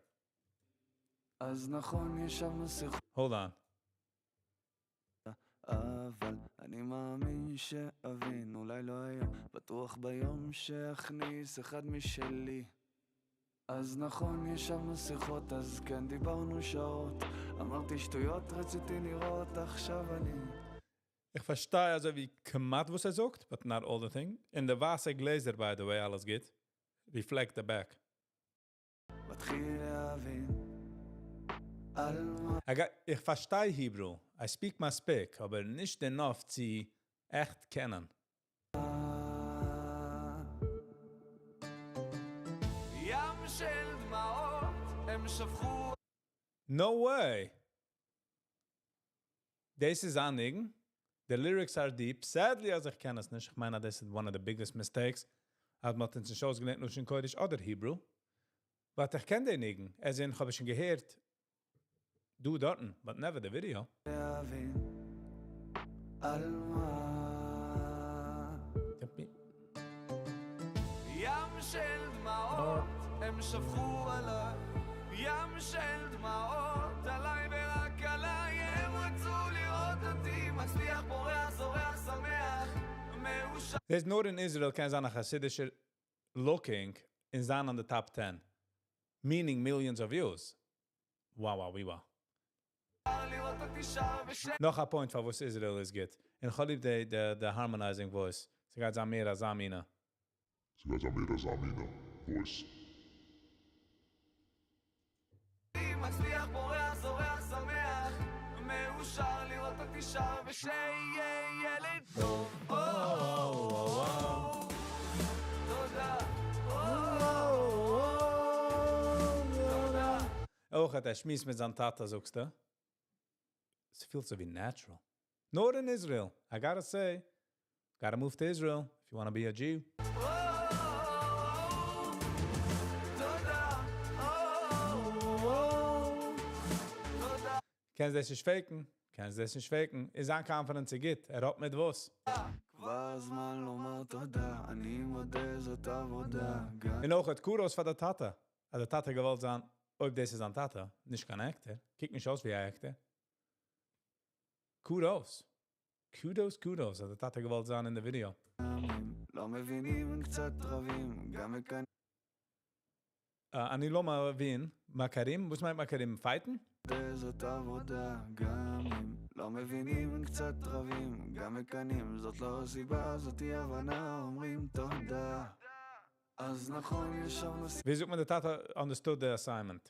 אז נכון ישבנו שיחות. Hold on. אבל אני מאמין שאבין, אולי לא היום, בטוח ביום שאכניס אחד משלי. אז נכון ישבנו שיחות, אז כן דיברנו שעות, אמרתי שטויות, רציתי לראות, עכשיו אני... איך פארשטיי אזוי ווי כמעט וואס ער זאגט, but not all the thing. און די ווייסע גלעזער by the way אלעס גוט. Reflect the back. מתחיל להבין על מה... איך פארשטיי Hebrew, I speak מספיק, אבער נישט enough צו עכט קענען. ים של דמעות הם שפכו No way! דאס איז א ניגון, די lyrics are deep, sadly אז איך קען עס נישט, איך מיין אז דאס איז one of the biggest mistakes, אז מ'האט אונז נישט אויסגעלערנט לשון קודש אדער Hebrew, but איך קען די ניגון, as in כ'האב עס שוין געהערט דא דארטן, but never די video. להבין על מה ים של דמעות הם שפכו עליי ים של דמעות עליי ורק עליי הם רצו לראות אותי מצליח פורח זורח שמח מאושר דאס נאר אין Israel קען זיין א חסידישער looking און זיין on the top ten. Meaning millions of views. Wow wow ווי wow. נאך א point פארוואס Israel איז גוט. און כ'האב ליב די די harmonizing voice. ס'גייט זיין מער אזא מינע. ס'גייט זיין מער אזא מינע voice. מצליח פורח זורח שמח מאושר לראות אותי שר ושיהיה ילד טוב תודה אויך האט ער שמועס מיט זיין טאטע זאגסטו? ס'פילט אזוי ווי natural. נאר אין Israel, I gotta say, gotta move to Israel if you wanna be a Jew. קענסט דאס נישט fake ן, קענסט דאס נישט fake ן, איז זיין confidence גוט, ער האט מיט וואס. כבר הזמן לומר תודה, אני מודה זאת עבודה. גם און אויך kudos פאר די טאטע. אז דער טאטע געוואלט זיין, אויב דאס איז זיין טאטע, נישט קיין actor. קוקט נישט אויס ווי אן actor. Kudos. Kudos, kudos. אז דער טאטע געוואלט זיין אין די video. לא מבינים קצת רבים, גם מקנאים. אני לא מבין, מכרים? וואס מיינט מכרים? Fight ן? זאת עבודה, גם אם לא מבינים קצת רבים, גם מקנאים, זאת לא הסיבה, זאת אי הבנה, אומרים תודה. אז נכון, ישבנו ווי זאגט מען, דער טאטע understood the assignment.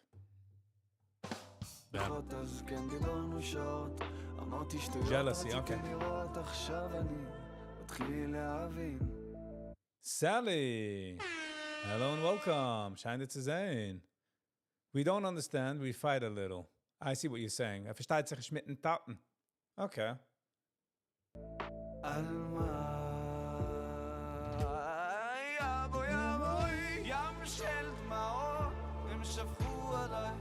שיחות, אז כן דיברנו שעות, אמרתי שטויות, Jealousy, רציתי okay. לראות, עכשיו אני מתחיל להבין. Sally! Hello and welcome. שיין דיך צו זען. We don't understand, we fight a little. I see what you're saying. ער פארשטייט זיך נישט מיטן טאטן. Okay. על מה? יבוא יבוא ים של דמעות הם שפכו עליי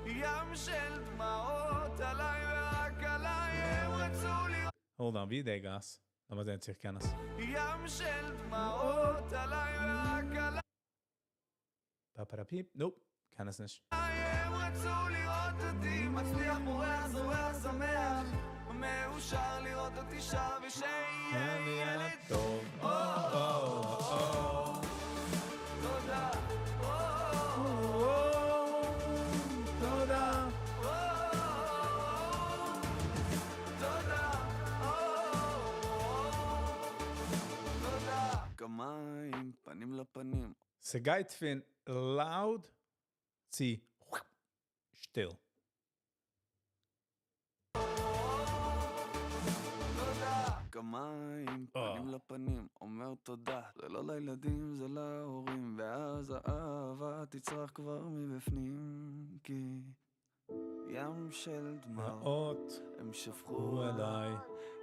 ים של דמעות עליי ורק עליי הם רצו לראות Hold on, ווי די גאס? לאמיר זען צי איך קען עס. ים של דמעות עליי ורק עליי Paparapip. Nope, קען עס נישט. הם רצו לראות אותי מצליח פורח זורח שמח מאושר לראות אותי שר ושיהיה לי טוב. Oh, oh. תודה תודה. תודה תודה כמים פנים לפנים ס'גייט פון loud צו שטיל. כמים פנים לפנים אומר תודה זה לא לילדים זה להורים ואז האהבה תצרח כבר מבפנים כי ים של דמעות דמעות הם שפכו עליי.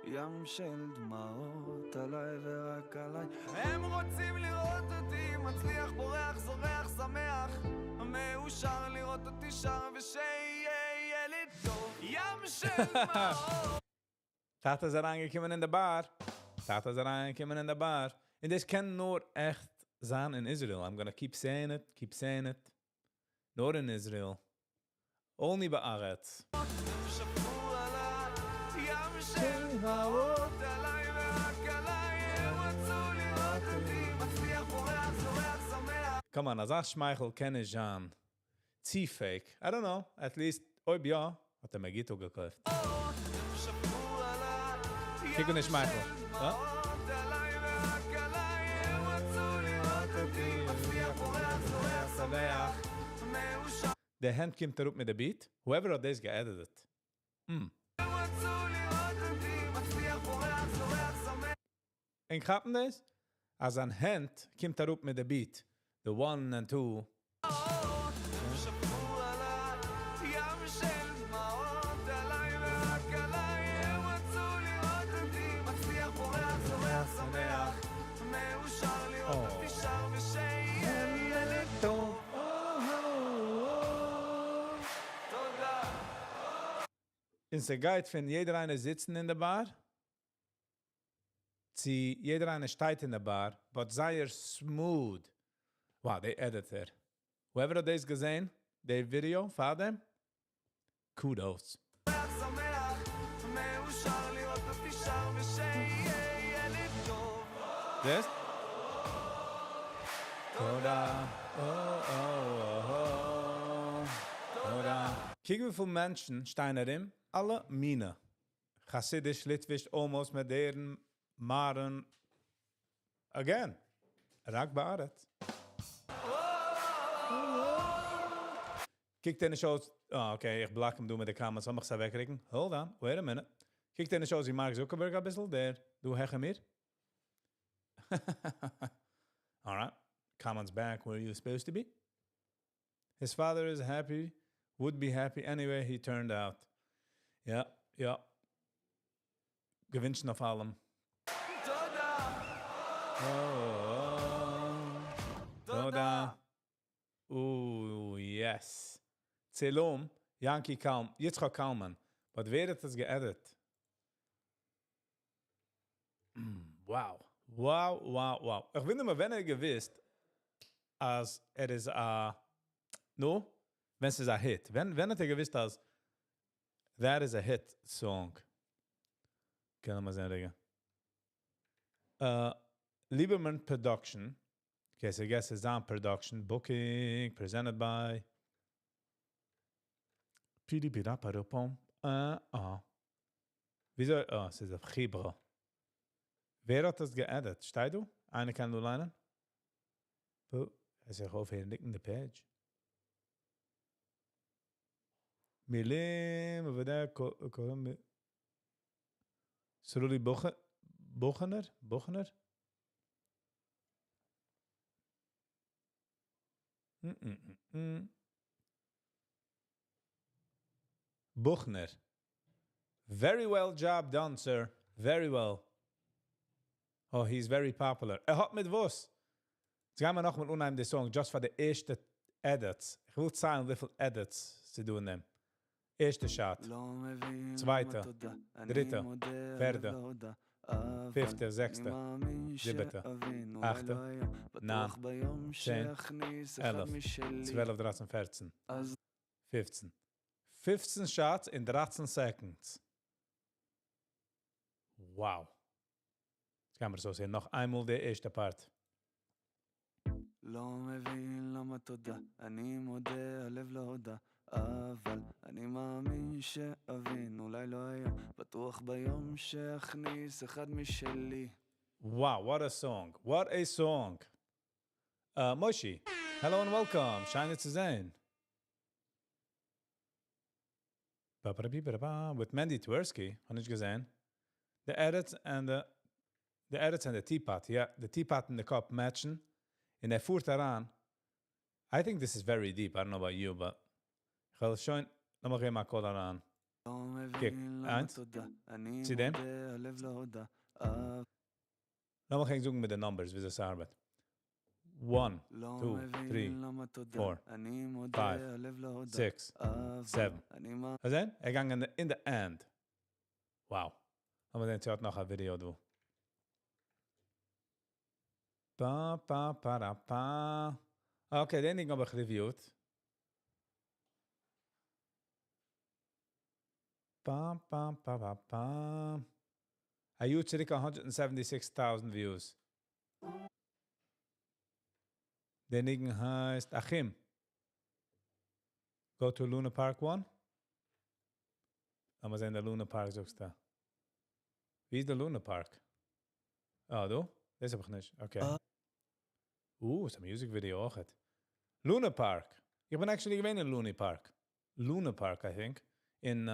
ים של דמעות עליי ורק עליי הם רוצים לראות אותי מצליח פורח זורח שמח מאושר לראות אותי שר ושיהיה לי טוב ים של דמעות טאטע איז אריינגעקומען אין די bar. טאטע איז אריינגעקומען אין די bar. און דאס קען נאר עכט זיין אין Israel. I'm gonna keep saying it, keep saying it. נאר אין Israel. Only בארץ. שפכו עליי ים של דמעות עליי ורק עליי הם רצו לראות אותי מצליח פורח זורח שמח Come on, אזא שמייכל קען נישט זיין. צו fake. I don't know. At least, אויב יא, האט ער מיר גוט געקויפט. שפכו עליי קוק אן די שמייכל. דמעות עליי ורק עליי הם רצו לראות אותי מצליח פורח זורח שמח מאושר די הענט קומט אראפ מיט די beat. Whoever האט דאס גע edit ט. רצו לראות אותי מצליח פורח זורח שמח און כאפן דאס? אז אן הענט קומט אראפ מיט די beat. The one and two. שפכו עליי ים של דמעות עליי ורק עליי הם רצו לראות אותי מצליח פורח זורח שמח מאושר לראות אותי שר ושיהיה לי טוב. תודה און ס'גייט פון יעדער איינער זיצן אין די bar, צו יעדער איינער שטייט אין די bar, but זייער smooth. Wow, the editor. Whoever האט דאס געזען, די video פאר דעם, kudos. שמח מאושר לראות אותי שר ושיהיה לי טוב דאס? תודה. Oh. תודה. קוק וויפיל מענטשן שטייען ארום, אלע מינים. חסידיש, ליטוויש, almost, מאדערן, modern. Again, רק בארץ. קוקט ער נישט אויס, oh, okay, איך block אים דא מיט די comments, זאל מיך זיי אוועקרוקן? Hold on, wait a minute. קוקט ער נישט אויס ווי Mark Zuckerberg א ביסל, דער, דא העכער מיר? All right, comments back where you're supposed to be. His father is happy, would be happy anyway he turned out. Yeah. געווינטשן אויף אלעם. תודה Oh, תודה. Ooh, yes. צילום, Yanky Kalm, Yitzchak Kalman. But ווער האט עס גע edit? Wow! Wow wow wow! איך וואונדער מיר ווען ער האט געוויסט אז ער איז א, נו, ווען ס'איז א hit. ווען ווען האט ער געוויסט אז that is a hit song? קען מען זען רגע. Lieberman Production. Okay, so I guess ס'איז זיין production. Booking, presented by פידיפידאפאדאפאם. אה אה. וויאזוי? אה, ס'איז אויף Hebrew. ווער האט דאס גע edit? שטייט דא? איינער קען דא ליינען? עס איז אויפהערן די page. מילים, וודאי, סרולי בוכנער? בוכנער? Buchner. Very well job done, sir. Very well. Oh, he's very popular. ער האט מיט וואס? יעצט גייען מיר נאכאמאל אנהייבן די song, just פאר די ערשטע edits. איך וויל ציילן וויפיל edits זיי טוען נעמען. ערשטע shot. צווייטע. דריטע. פערטע. פיפטע, זעקסטע. זיבעטע. אכטע. ניין. 10. 11. 12, 13, 14. 15. 15 shots אין 13 seconds. Wow. יעצט קען מען אזוי זען. נאך איינמאל די ערשטע part. לא מבין למה תודה, אני מודה, הלב לא הודה, אבל אני מאמין שאבין, אולי לא היום, בטוח ביום שאכניס אחד משלי. Wow, what a song. What a song. Moshi, hello and welcome. שיין צו זען. Ba-ba-da-bi-ba-da-ba. With Mendy Tversky, האב איך געזען. The edits and the teapot, yeah, the teapot and the cup matchen. און ער פארט אריין. I think this is very deep. I don't know about you, but איך וועל שוין, לאמיר געבן א call אריין. קוק, איינס. צו דעם. לאמיר גיין זאגן מיט די numbers, ווי דאס ארבעט. 1, 2, 3, 4, 5, 6, 7. זען? ער געגאנגען in the end. Wow. לאמיר זען, ס'האט נאך א ווידיאו דא. Pa, pa, pa, da, pa. Okay, דעם דינג האב איך reviewed. Pa, pa, pa, pa, pa. א יאר צוריק 176,000 views. דער ניגון הייסט Achim. Go to Luna Park 1. לאמיר זען, דער Luna Park זאגסטו. ווי איז דער Luna Park? אה, דא? דאס האב איך נישט. Okay. ס'איז א music video אויך. Luna Park. איך בין actually געווען אין Luna Park. Luna Park, I think. In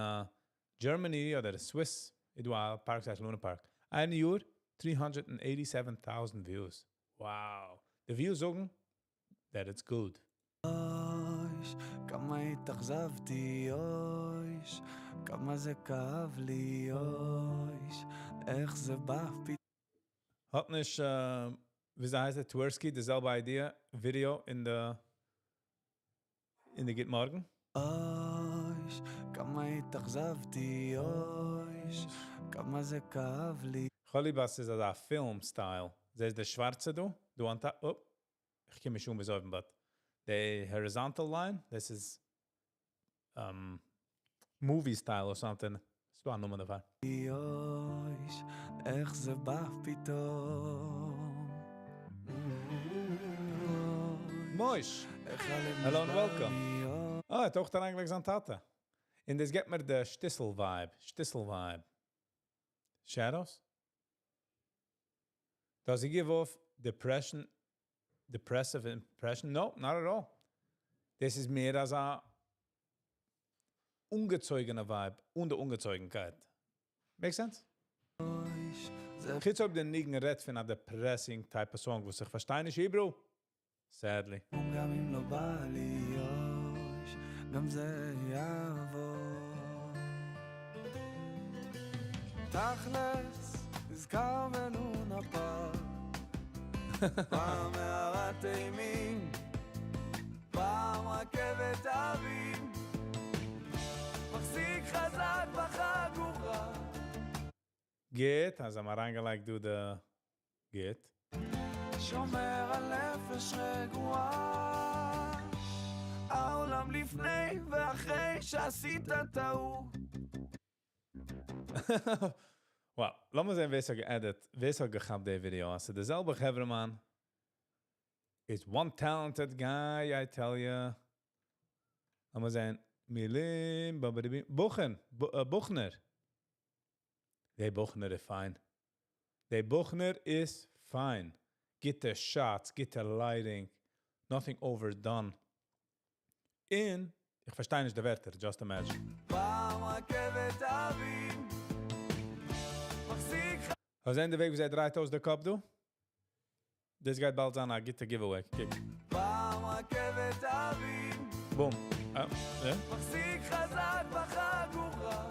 Germany אדער Swiss, איז דא א park הייסט Luna Park. איין יאר, 387,000 views. Wow. The views זאגן that it's good. כמה התאכזבתי, אויש, כמה זה כאב לי, אויש, איך זה בא פתאום. האט נישט, ווי הייסט ער, Tversky, די זעלבע idea, video אין די גוט מארגן? אויש, כמה התאכזבתי, אויש, כמה זה כאב לי. כ'האב ליב, ס'איז אזא film style. זעסט די שווארצע דא? דא on top, oh, איך קען מיך שוין באזארגן, but the horizontal line, this is movie style or something. ס'דא א נאמען דערפאר. אויש, איך זה בא פתאום. Moish, hello and welcome. אה, ער טויכט אייגנטליך זיין טאטע. און דאס גיבט מיר די שטיסל vibe. שטיסל vibe. Shadows? Does he give off depression, depressive impression? No, not at all. דאס איז מער אזא אנגעצויגענע vibe און די אנגעצויגנקייט. Make sense? חוץ אויב דער ניגון רעדט פון א depressing type of song, וואס איך פארשטיי נישט Hebrew. Sadly. גם אם לא בא לי, אויש, גם זה יעבור. תכלס, נזכר בלונה פארק. פעם מערת אימים, פעם רכבת הרים, מחזיק חזק בחגורה. גוט, אז האבן מיר אריינגעלייגט דא די גוט. שומר על נפש רגועה העולם לפני ואחרי שעשית טעות. Wow, לאמיר זען ווער ס'האט גע edit, ווער ס'האט געכאפט די ווידעא. אז ס'איז די זעלבע חברה'מאן. Is one talented guy, I tell ya. לאמיר זען, מילים, באבאדיבי, בוכן, בוכנער. די בוכנער איז פיין. די בוכנער איז פיין. גוטע shots, גוטע lighting, nothing overdone. און איך פארשטיי נישט די ווערטער, just imagine. פעם רכבת הרים מחזיק האסט געזען די וועג ווי זי דרייט אויס די קאפ דא? דאס גייט באלד זיין א גוטע giveaway. קוק. פעם רכבת הרים Boom. אה, יא? מחזיק חזק בחגורה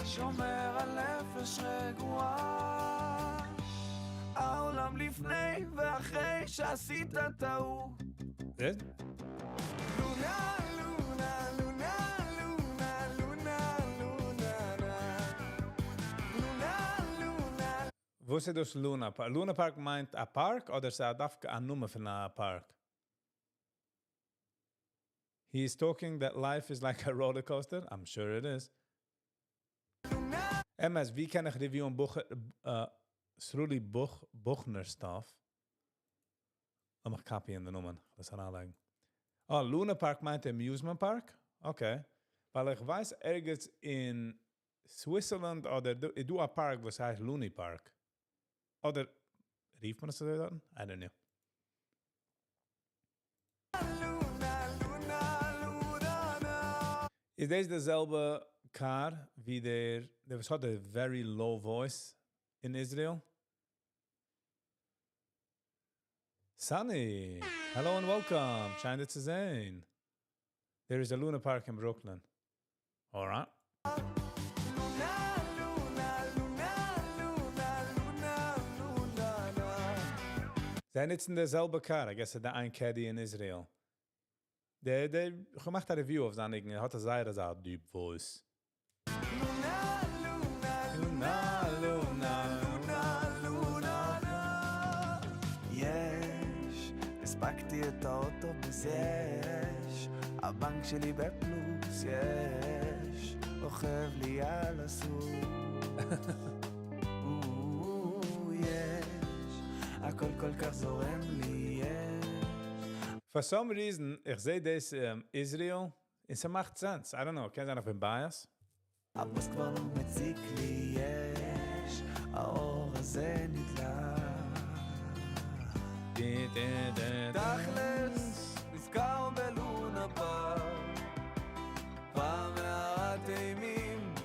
שומר על נפש רגועה העולם לפני ואחרי שעשית טעות. זעסט? לונה לונה לונה לונה לונה לונה לונה לונה. וואס איז דאס Luna Park? Luna Park מיינט א park אדער איז דווקא א נאמען פון א park? He is talking that life is like a roller coaster. I'm sure it is. MS, ווי קען איך review ען בוך, Sruli Buch, Buchner stuff? לאמיך copy ען די נאמען. דאס אריינלייגן. Oh, Luna Park מיינט amusement park? Okay. ווייל איך ווייס ערגעץ אין Switzerland אדער דא, איז דא א park, וואס הייסט Looney Park. אדער רופט מען עס אזוי דארט? I don't know. לונה לונה לונה. איז דאס די זעלבע car ווי דער, דער וואס האט a very low voice in Israel? Sunny, hello and welcome. שיין דיך צו זען. There is a Luna Park in Brooklyn. All right. לונה לונה לונה לונה לונה לונה. זיי נוצן די זעלבע car, I guess, דער איין caddy in Israel. דער, דער געמאכט א review אויף זיין ניגון, ער האט א זייער אזא deep voice. לונה לונה לונה לונה, לונה לונה. יש, הספקתי את האוטובוס, יש, הבנק שלי בפלוס, יש, רוכב לי על הסוס. יש, הכל כל כך זורם לי, יש. For some reason, איך זע דאס Israel, און ס'מאכט sense. I don't know, קען זיין איך בין biased. הבוס כבר לא מציק לי, יש, האור הזה נדלק. תכלס, נזכר בלונה פארק פעם מערת אימים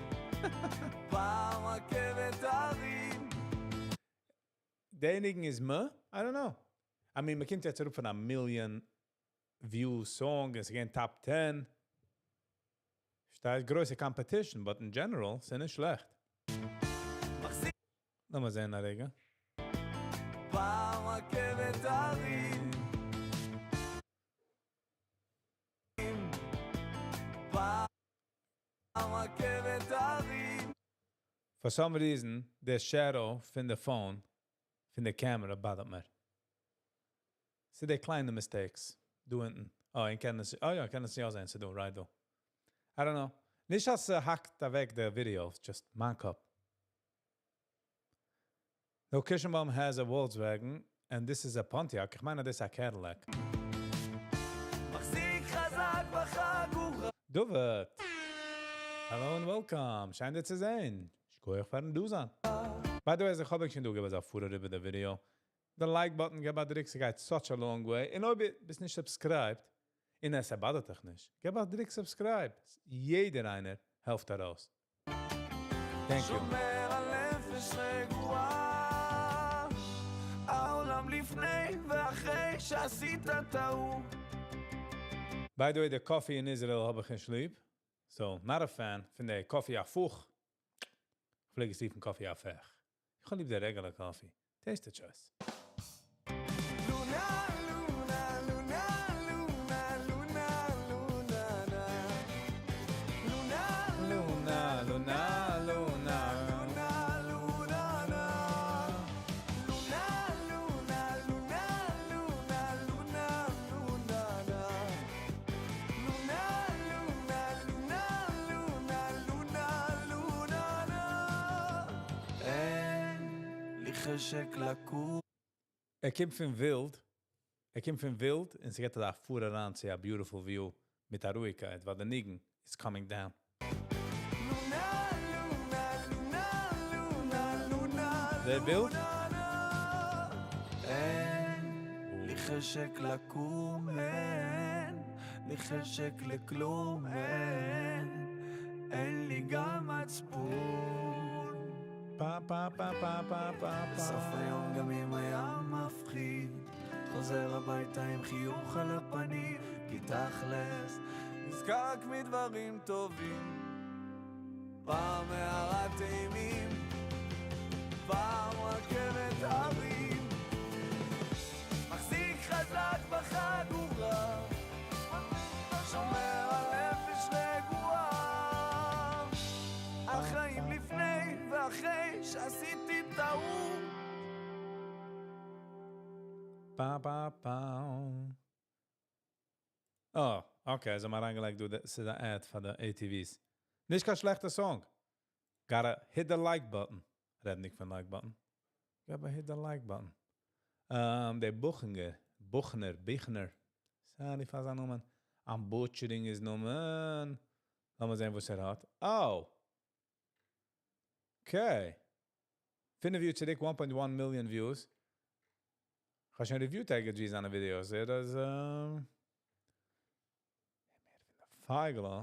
פעם רכבת הרים. דער ניגון איז מער? I don't know. I mean, מ'קומט יעצט אראפ פון א million view song, it's again top 10. שטייט גרויסע competition, but in general, ס'איז נישט שלעכט. מחזיק לאמיר זען א רגע. פעם רכבת הרים פעם רכבת הרים. For some reason, the shadow פון the phone, פון the camera, bother מיר. ס'איז די קליינע mistakes. דא אונטן. Oh, איך קען עס, oh יא, איך קען עס יא זען, ס'איז דא, right דא. I don't know. נישט אז ס'האקט אוועק די video, just מיין קאפ. No, Kirschenbaum has a Volkswagen, and this is a Pontiac. איך מיין, דאס איז א Cadillac. מחזיק חזק בחגורה. David. Hello and welcome. שיין דיך צו זען. שכוח פארן דא זיין. By the way, אז איך האב שוין דא געגעבן א פאר איבער די video. The like button, געב א דריק, ס'גייט such a long way. און אויב ביסט נישט subscribed, און עס bother ט דיך נישט. געב א דריק subscribe. יעדער איינער העלפט ארויס. Thank you. שומר על נפש רגועה העולם לפני ואחרי שעשית טעות. By the way, the coffee in Israel האב איך נישט ליב. So, not a fan פון די coffee הפוך. איך פלעג עס רופן coffee הפך. איך האב ליב די regular coffee. Taste the choice. לונה לונה לונה לונה לונה לונה לונה לונה, לונה, לונה. לונה לונה לונה. חשק לקום ער קומט פון ווילד, ער קומט פון ווילד און ס'געט אזא פאר אריין צו א beautiful view מיט א רואיגקייט ווייל די ניגון איז coming down. דער בילד? אין לי חשק לקום, אין לי חשק לכלום, אין, אין לי גם מצפון. פא פא פא פא פא פא בסוף היום גם אם היה מפחיד, חוזר הביתה עם חיוך על הפנים, כי תכלס, נזכר רק מדברים טובים. פעם מערת אימים, פעם רכבת הרים, מחזיק חזק בחגורה, שומר על נפש רגועה. החיים לפני ואחרי שעשיתי טעות. פא פא פא. Oh, okay, אזוי מיר אריינגעלייגט דא, דאס איז א ad פאר די ATVs. נישט קיין שלעכטע song. Gotta hit the like button. רעדנדיג פון like button. Gotta hit the like button. דער בוכנגער, בוכנער, ביכנער. Sorry פאר זיין נאמען. I'm butchering his נאמען. לאמיר זען, וואס ער האט. Oh. Okay. פינף יאר צוריק 1.1 million views. איך האב שוין review tag זיינע videos. ער איז פייגעלע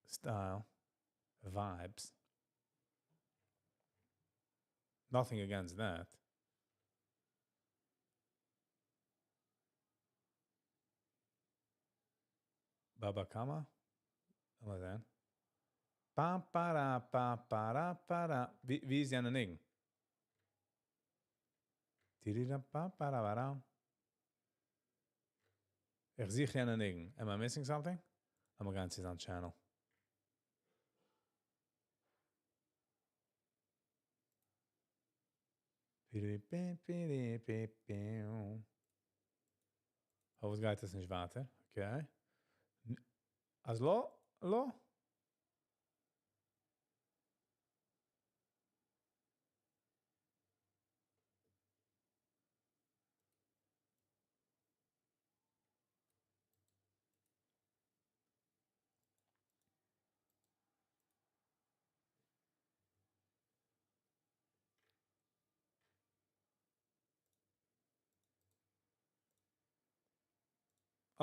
style vibes. Nothing against that. Baba Kama? לאמיר זען. Pa para pa para para. ווי, ווי איז יענע ניגון? טירירא pa para para. איך זוך יענע ניגון. Am I missing something? לאמיר גיין צו זיין channel. פירי פי פירי פי פי. פארוואס גייט עס נישט ווייטער? Okay. אז לא, לא.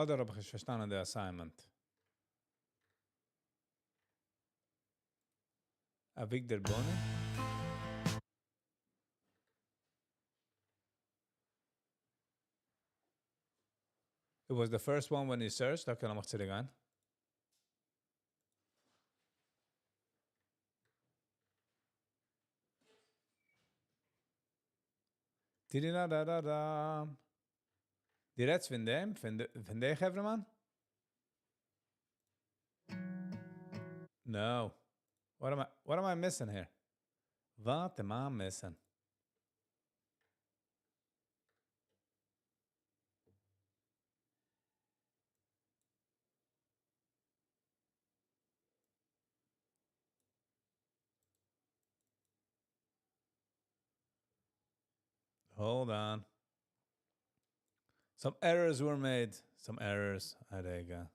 אדער האב איך נישט פארשטאנען די assignment? Avigdor Boni? It was the first one when you searched. Okay, לאמיך צוריקגיין. Tidina-da-da-da. דו רעדסט פון דעם? פון דער חברה-מאן? No. What am I missing here? What am I missing? Hold on. Some errors were made. Some errors. רגע.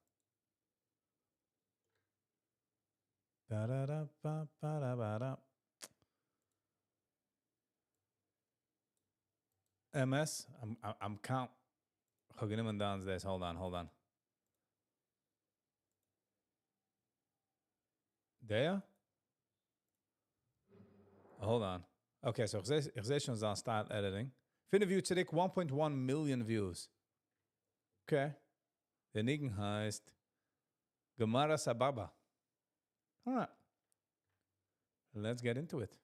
Da ba ba da ba da. MS. I'm count. דאס. Hold on, hold on. There? Hold on. Okay, so איך זע שוין זיין style editing. פינף יאר צוריק 1.1 million views. Okay. דער ניגון הייסט גמרא סבבה. All right. Let's get into it.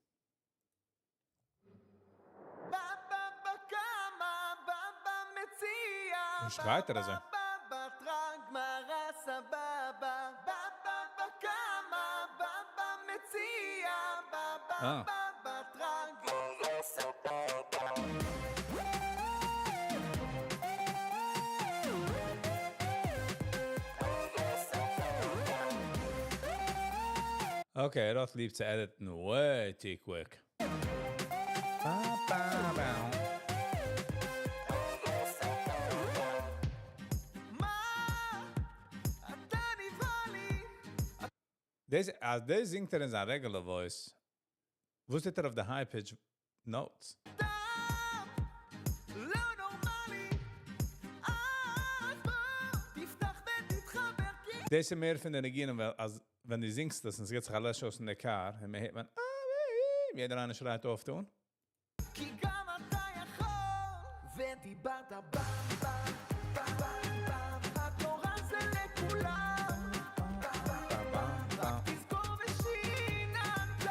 וואו שרייט ער אזוי? גמרא סבבה, בבא קמא, בבא מציעא, בבא בתרא, גמרא סבבה. Okay, ער האט ליב צו edit ן way too quick. Ba, ba, דאס, אז דאס זינגט ער אין זיין regular voice, וואס טוט ער אויף די high pitch notes? לא נורמלי, אז בוא תפתח ותתחבר כי דאס איז מער פון די ניגונים, ווייל אז ווען דו זינגסט דאס און עס געט זיך א לעש אויס אין די car, און מען הערט מען, אה, יעדער איינער שרייט אויף טון. כי גם אתה יכול ודיברת בם בם בם בם בם התורה זה לכולם רק תזכור ושיננת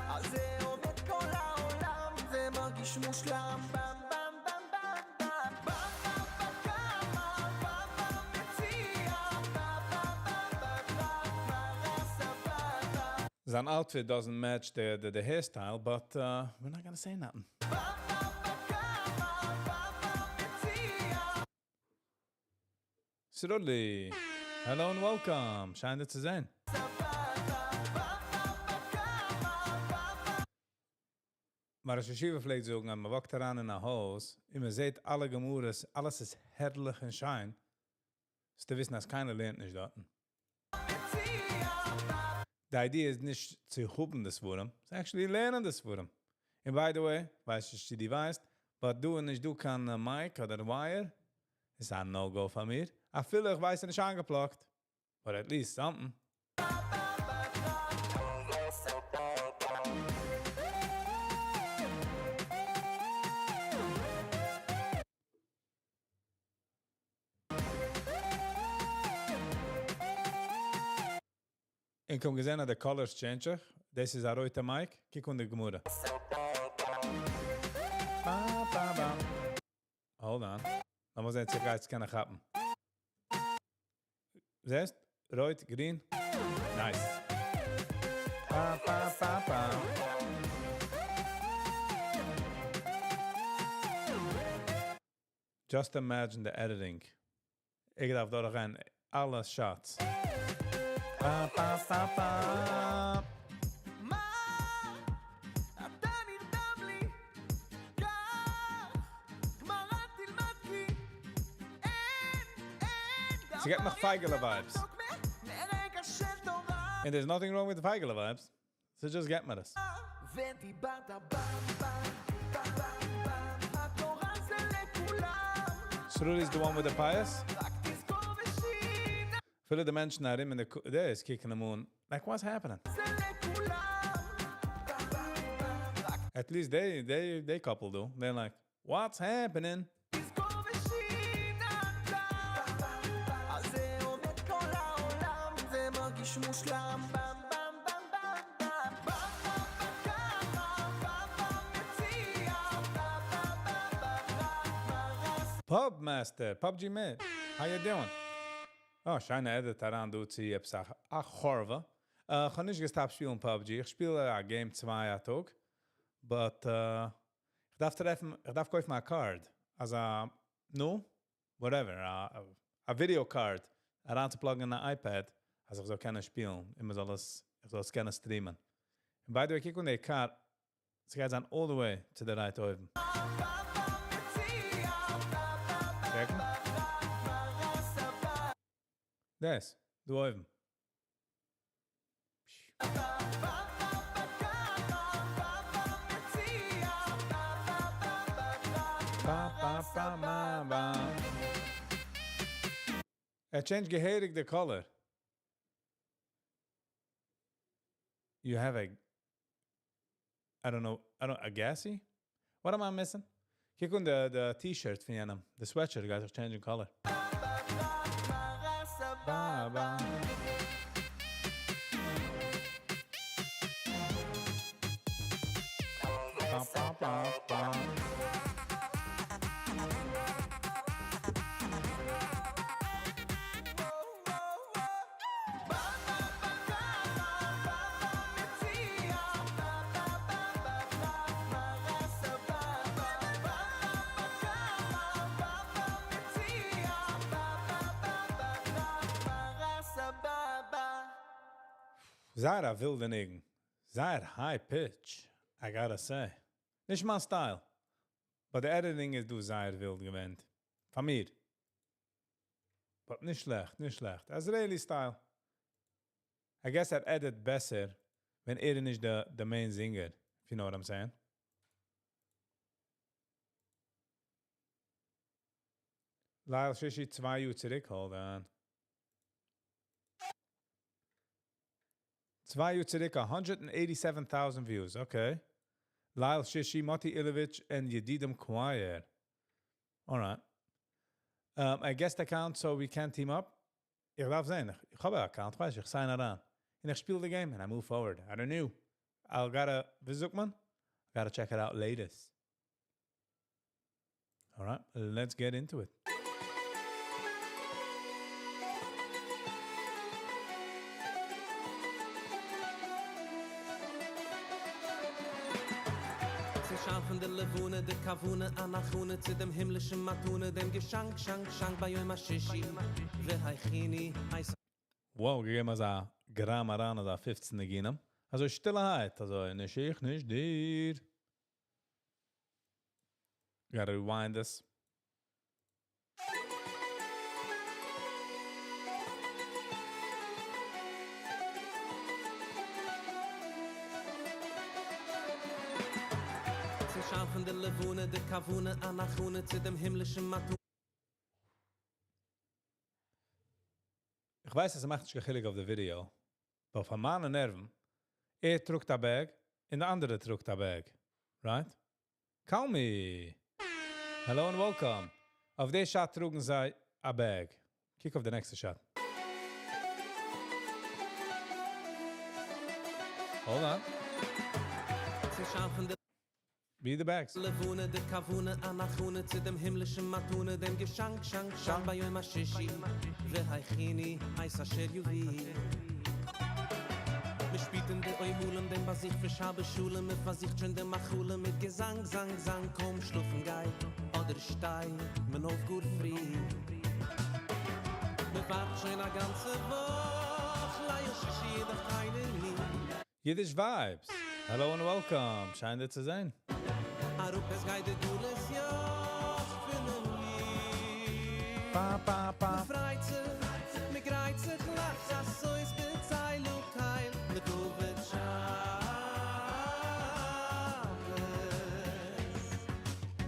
על זה עומד כל העולם זה מרגיש מושלם בם בם בם בם בם בם בם כמה בם בם מציע בם בם בם בם בם סבבה. זיין outfit doesn't match the hairstyle, but we're not gonna say nothing. בם בם כמה בם בם מציע. Srulli, hello and welcome. שיין דיך צו זען. סבבה בם בם כמה בם בם. מיין ראש ישיבה פלעגט זאגן, אז מען walk ט אריין אין א הויז, און מען זעט אלע גמרות, אלעס איז הערליך און שיין, זאלסטו וויסן, אז קיינער לערנט נישט דארט. מציע. די idea איז נישט צו האבן די ספרים, ס'איז actually לערנען די ספרים. And by the way, ווייס נישט צו דו ווייסט, but דא נישט דא קיין mic אדער wire, איז א no-go פאר מיר. אפילו איך ווייס נישט אנגע plug ט. But at least something. איך האב געזען, אז די colors change זיך. דאס איז א רויטע mic. קוק אין די גמרא. Ba, ba, ba. Hold on. לאמיר זען, צו איך קען כאפן. זעסט? רויט, גרין. Nice. Ba, ba, ba, ba. Just imagine the editing. איך דארף דורכגיין אלע shots. Ba, ba, ba, ba. מה? אתה נרדם לי? קח, גמרא תלמד כי אין, אין ס'געט נאך פייגעלע vibes. מרגע של תורה. And there's nothing wrong with the פייגעלע vibes. So just get me this. ודיברת בם בם בם בם בם התורה זה לכולם. Srulli is the one with the פיאות. רק תזכור ושיננת. אפילו די מענטשן ארום אין די דאס קוקן אים אן. Like, what's happening? זה לכולם רק At least they couple though. They're like, what's happening? תזכור ושיננת על זה עומד כל העולם זה מרגיש מושלם בם בם בם בם בם בם בם כמה בם בם מציע בם בם בם בם בם. Pub Master, PUBG Man. How you doing? Oh, שיינע edit אריין דא צו עפעס א חורבה. איך האב נישט גע stop ט שפילן PUBG. איך שפיל א game 2 א טאג. But איך דארף טרעפן, איך דארף קויפן א card. אלזא, no, whatever, א video card. אריין צו plug ן אין א iPad, אז איך זאל קענען שפילן. און מען זאל עס, איך זאל עס קענען stream ען. And by the way, קוק אן די car, עס גייט זיין all the way to the right אויבן. Check. דאס, דא אויבן. Ba, ba, ba, ba, ba. ער change געהעריג the color. You have a, I don't know, I don't, a gassy? What am I missing? קוק אן the t-shirt פון יענעם. The sweatshirt guys are changing color. Ba, ba. Ba, ba, ba, ba. זייער א ווילדע ניגון. זייער high pitch, I gotta say. נישט מיין style. But the editing איז דא זייער ווילד געווען. פאר מיר. But נישט שלעכט, נישט שלעכט. Israeli style. I guess ער edit בעסער ווען ער איז נישט די די main singer, if you know what I'm saying. ליל שישי צוויי יאר צוריק, hold on. צוויי יאר צוריק, 187,000 views, okay. ליל שישי, Moti Ilevich and Yedidim Choir. Alright. A guest account so we can team up. איך דארף זען, איך האב א account, איך ווייס, איך sign אריין. און איך שפיל די game and I move forward. I don't know. I'll gotta, ווי זאגט מען? Gotta check it out later. Alright, let's get into it. צום שיין פון די לבנה, די כוונה, אן הכנה צו דעם הימלישן מתנה, דעם געשאנק, שאנק, שאנק ביום השישי, והכיני, הייס. Wow, געגעבן אזא גראם אריין אזא 15 ניגונים. אזוי שטילערהייט, אזוי נישט איך, נישט דיר. Gotta rewind this. צום שיין פון די לבנה, די כוונה, אן הכנה צו דעם הימלישן מתנה. איך ווייס אז ס'מאכט נישט קיין חילוק אויף די video, but פאר מיינע נערוון, ער טראגט א bag און די אנדערע טראגט א bag. Right? Call me. Hello and welcome. אויף די shot טראגן זיי א bag. קוק אויף די נעקסטע shot. Hold on. צום שיין פון די ווי די bags. לבנה, די כוונה, אן הכנה צו דעם הימלישן מתנה, דעם געשאנק, שאנק, שאנק ביום השישי, והכיני, את אשר יביא. מען שפילט אין די אוהלים דעם באזוך פון שבת שלום, מען פארזוכט שוין די מאכלים מיט געזאנג, זאנג, זאנג, קוים שלאפן גייט, אדער שטייט מען אויף גאר פרי. מען ווארט שוין א גאנצע וואך, ליל שישי איז דאך קיינער ניט. Yiddish Vibes. Hello and welcome. שיין דיר צו זען. אראפ עס גייט די גלות יאך פונעם איד. Pa, pa, pa. מען פרייט זיך, מען גרייט זיך, לאכט אזוי ספעציעל און לכבוד שבת.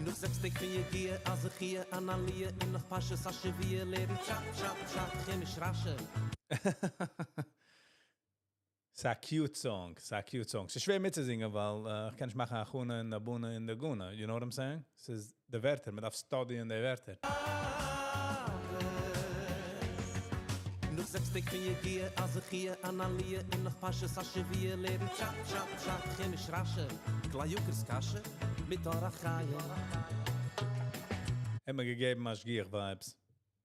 נאך זעקס טעג פון יגיעה, א זכיה, אן עליה, און נאך פרשת השבוע, לערנט פשט, פשט, פשט, חומש רשי. ס'א cute song, ס'א cute song. ס'איז שווער מיטצוזינגען, ווייל איך קען נישט מאכן א הכנה און א בונה און די גונה. You know what I'm saying? ס'איז די ווערטער, מ'דארף study ען די ווערטער. נאך זעקס טעג פון יגיעה, א זכיה, אן עליה, און נאך פרשת השבוע, לערנט פשט, פשט, פשט, חומש רשי, כלי יקר'ס קשיא, מיט אור החיים. האט מיר געגעבן משגיח vibes.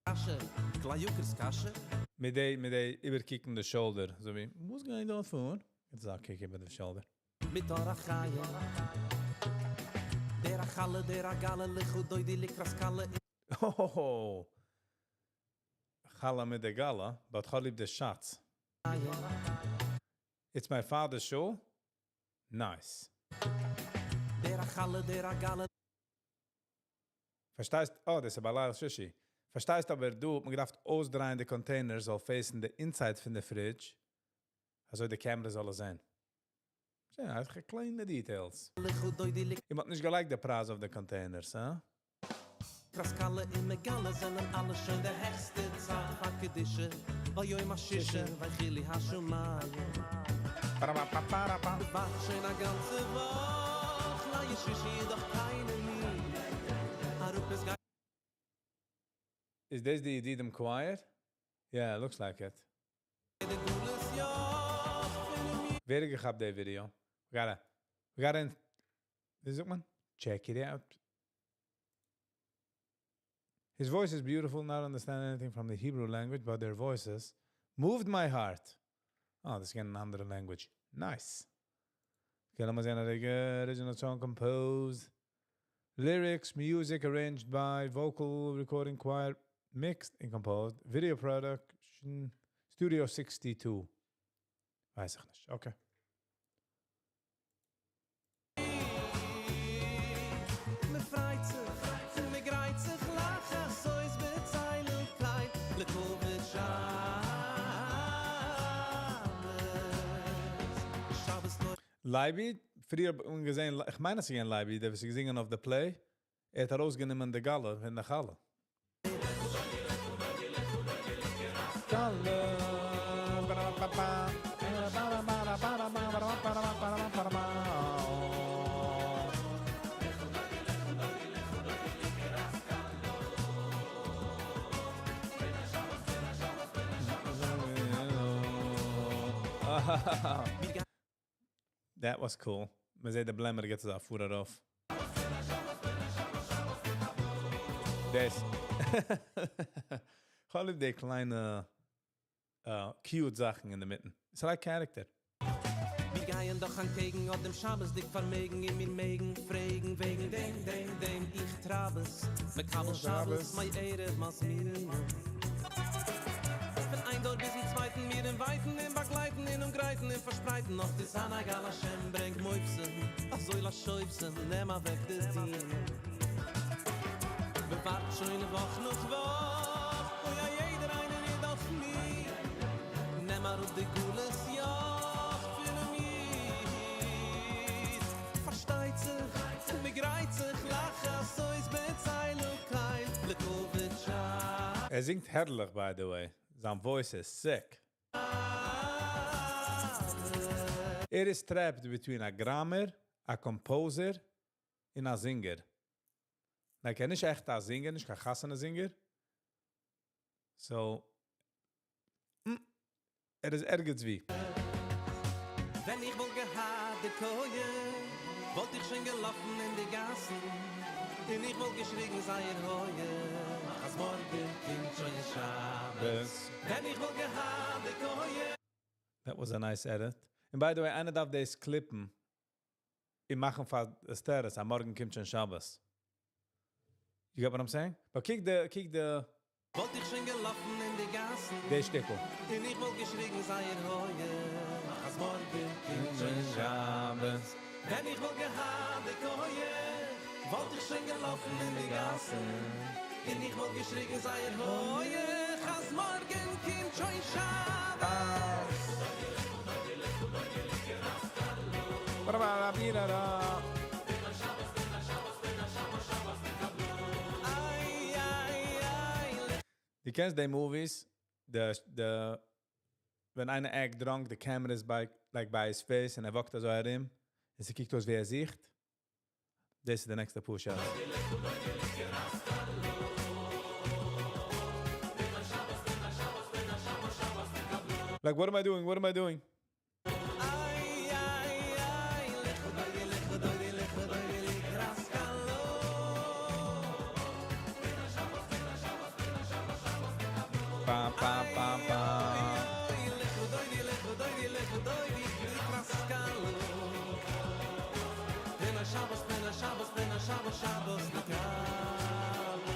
קשיא, כלי יקר'ס קשיא. מיט די, מיט די איבערקוקן די shoulder, אזוי ווי, וואס גייט דארט פאר? יעצט זאג קוק איבער די shoulder. מיט אור החיים. דער החלה, דער הגלה, לכו דודי לקראת כלה. Oh! חלה מיט די גאלע, but כ'האב ליב די shots. It's my father's show? Nice. דער החלה, דער הגלה. פארשטייסט? אה, דאס איז ביי ליל שישי. פארשטייסט אבער דא האט מען געדארפט אויסדרייען די container זאל face ן די inside פון די fridge, אזוי די camera זאל עס זען. זען, אזעלכע קליינע details. איר האט נישט געלייגט די פרייז אויף די containers, הא? קראסקאלע אין מגלה זענען אלע שוין די העכסטע צייט פאר קדושה ביום השישה ויכילי השמים ווארט שוין א גאנצע וואך ליל שישי איז דאך קיינער ניט אראפ עס גייט. איז דאס די ידידים choir? Yeah, looks like it. ווער האט געכאפט די video? We gotta, we gotta, ווי זאגט מען? Check it out. His voice is beautiful, not understand anything from the Hebrew language, but their voices moved my heart. Oh, דאס איז אן אנדערע language. Nice. Okay, לאמיר זען, original song composed. Lyrics, music arranged by vocal recording choir, mixed and composed. Video production, Studio 62. ווייס איך נישט. Okay. מען פרייט זיך, מען גרייט זיך, לאך אזוי איז בצייל און קליין, לכבוד שבת. לייבי, פריער האט מען געזען, איך מיין אז ס'איז געווען לייבי, דער וואס איז געזינגען אויף די play, ער האט ארויסגענומען די גאלע פון די חלה. That was cool. מען זעט די בלעמער גייט אזא פאר ארויף. דאס. כ'האב ליב די קליינע cute זאכן אינדערמיטן. It's like character. מיר גייען דאך אנטקעגן אט דעם שבת'דיג פארמעגן און מיר מעגן פרעגן וועגן דעם דעם דעם איך טראבעס מקבל שבת מערב מזמינים פון איין דור ביזן צווייטן מיר אין ווייטן און באגלייטן און אנגרייטן און פארשפרייטן נאך די זיין גל השם ברענג מופתים אזוי לשויפסן נעם אוועק די דין מ'ווארט שוין וואך נאך וואך אוי א יעדער איינער איז דאך מיר נעם אראפ די גלות יאך פונעם איד פארשטייט זיך מ'גרייט זיך לחסות בצל קל לכבוד ער זינגט הערליך by the way. זיין voice איז sick. ער איז trapped between א גראמער, א composer און א singer. Like, ער איז נישט עכט א singer, נישט קיין חתונה singer. So, ער איז ערגעץ ווי. ווען איך וואלט געהאט די כח, וואלט איך שוין געלאפן אין די גאסן, און איך וואלט געשריגן זייער הויך, אז מארגן קומט שוין שבת. ווען איך וואלט געהאט די כח. That was a nice edit. And by the way, איינער דארף דאס clip ן. און מאכן פאר status, אז מארגן קומט שוין שבת. You get what I'm saying? But קוק די, קוק די... וואלט איך שוין געלאפן אין די גאסן, די שטיקל. און איך וואלט געשריגן זייער הויך, אז מארגן קומט שוין שבת. ווען איך וואלט געהאט די כח, וואלט איך שוין געלאפן אין די גאסן, און איך וואלט געשריגן זייער הויך, אז מארגן קומט שוין שבת. איי, איי, איי. דו קענסט די movies, די, ווען איינער act drunk, the camera איז by, like by his face, און ער walk ט אזוי ארום, און ס'קוקט אויס ווי ער זוכט. דאס איז די next push out. Like, what am I doing? What am I doing? איי, איי, איי, לכה דודי, לכה דודי, לכה דודי, לקראת כלה. Pa, pa, pa, pa. לכה דודי, לכה דודי, לכה דודי, לקראת כלה. פן השבת, פן השבת, פן השבת, שבת נקבלו.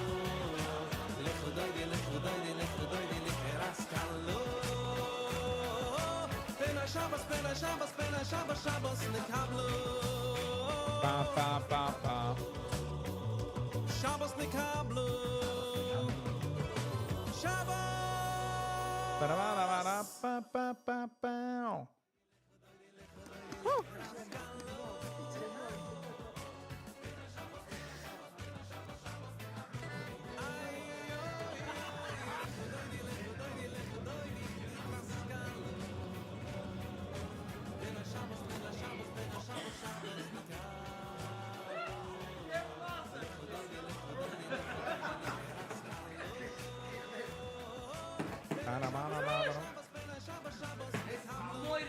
לכה דודי, לכה דודי, לכה דודי, לקראת כלה. פן השבת, פן השבת, פן השבת, שבת נקבלו. Pa, pa, pa, pa. שבת נקבלו. שבת. Ba-da-ba-da-ba-da, pa, pa, pa, pa.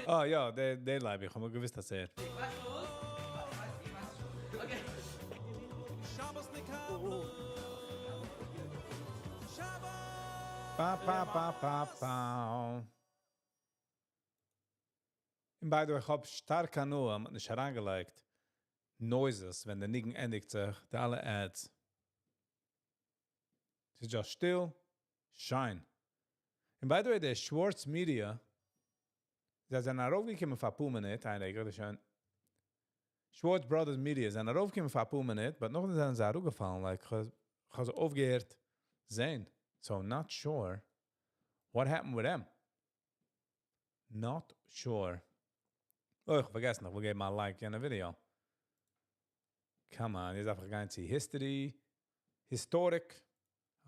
Oh יא, דער דער לייבי, איך האב געוואוסט אז ער. שבת נקבלו. Pa, pa, pa, pa, pa. און by the way, איך האב שטארק הנאה, מ'האט נישט אריינגעלייגט noises, ווען דער ניגון ענדיגט זיך, די אלע ads. ס'איז just שטיל, שיין. And by the way, דער Schwartz Media, זיי זענען ארויפגעקומען פאר א פאר מינוט, איינער, דאס שוין. Schwartz Brothers Media זענען ארויפגעקומען פאר א פאר מינוט, but נאכדעם זענען זיי אראפגעפאלן, like, איך האב זיי אויפגעהערט זען. So I'm not sure what happened with them. Not sure. אוי, איך האב פארגעסן, איך וויל געבן א like אין א video. Come on, יעצט דארף איך גיין צו history, historic.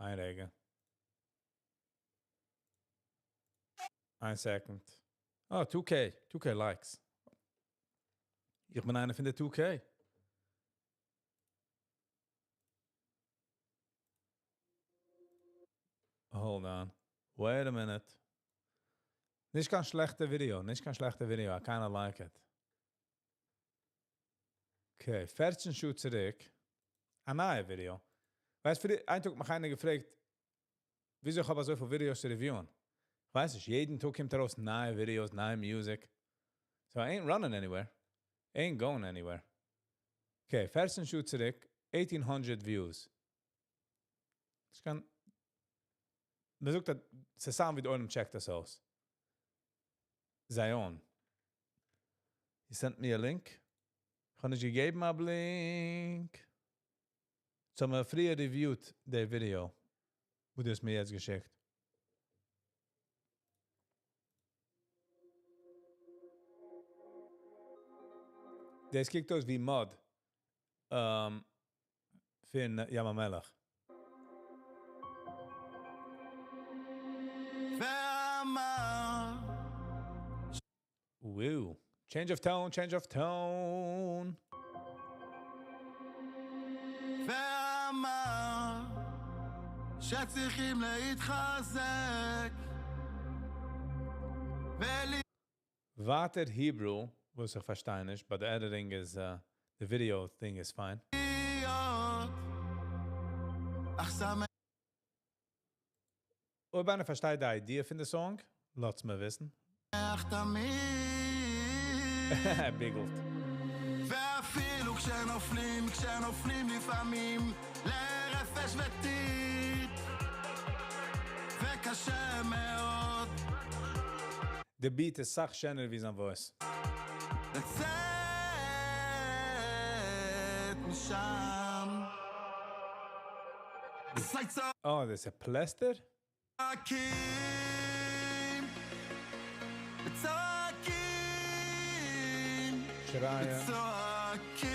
איין רגע. איין second. Oh, 2K, 2K likes. איך בין איינער פון די 2K. Hold on. Wait a minute. נישט קיין שלעכטע video, נישט קיין שלעכטע video. I kinda like it. Okay, 14 שעה צוריק. א נייע video. ווייסט, פאר איין טאג האט מיך איינער געפרעגט, וויאזוי איך האב אזויפיל videos צו reviewen. ווייס איך, יעדן טאג קומט ארויס נייע videos, נייע music. So I ain't running anywhere. Ain't going anywhere. Okay, 14 שעה צוריק, 1800 views. איך קען... מען זאגט, אז ס'sound ווי דער עולם checkט דאס אויס. Zion. He sent me a link. איך האב נישט געגעבן א link. So האבן מיר פריער reviewed די video, וואו דו האסט מיר יעצט געשיקט. דאס קוקט אויס ווי mud פון ים המלח. ואמר Woo. Change of tone, change of tone. ואמר שצריכים להתחזק ול... ווייטער Hebrew, וואס איך פארשטיי נישט, but the editing is, the video thing is fine. להיות אך שמח אויב איינער פארשטייט די idea פון די song, לאזט מיר וויסן. תמיד ביגלט. ואפילו כשנופלים, כשנופלים לפעמים לרפש וטיט וקשה מאוד The beat איז אסאך שענער ווי זיין voice. לצאת משם Oh, there's a plaster? צועקים צועקים שרייען. צועקים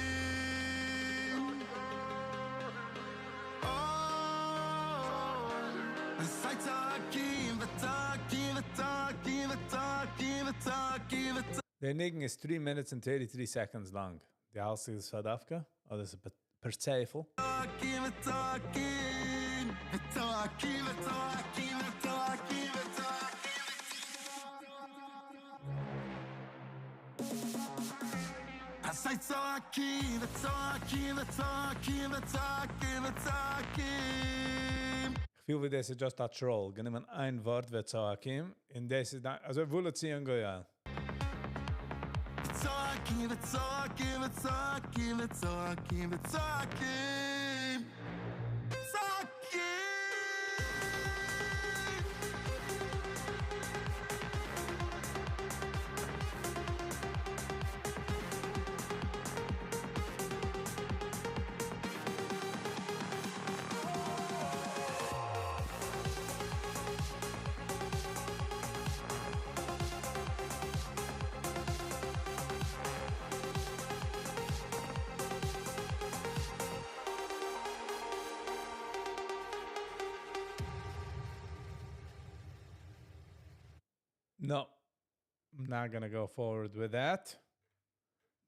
אוי, צועקים וצועקים וצועקים וצועקים וצועקים The ניגון is 3 minutes and 33 seconds long. די האלסט איז פאר דווקא? אדער איז עס פער צופאל? וצועקים וצועקים וצועקים וצועקים וצועקים וצועקים אז צועקים וצועקים וצועקים וצועקים וצועקים איך פיל ווי דאס איז just a troll. גענומען איין ווארט וצועקים און דאס איז דא, אזוי ובא לציון גואל. צועקים וצועקים וצועקים וצועקים וצועקים צועקים No, I'm not gonna go forward with that.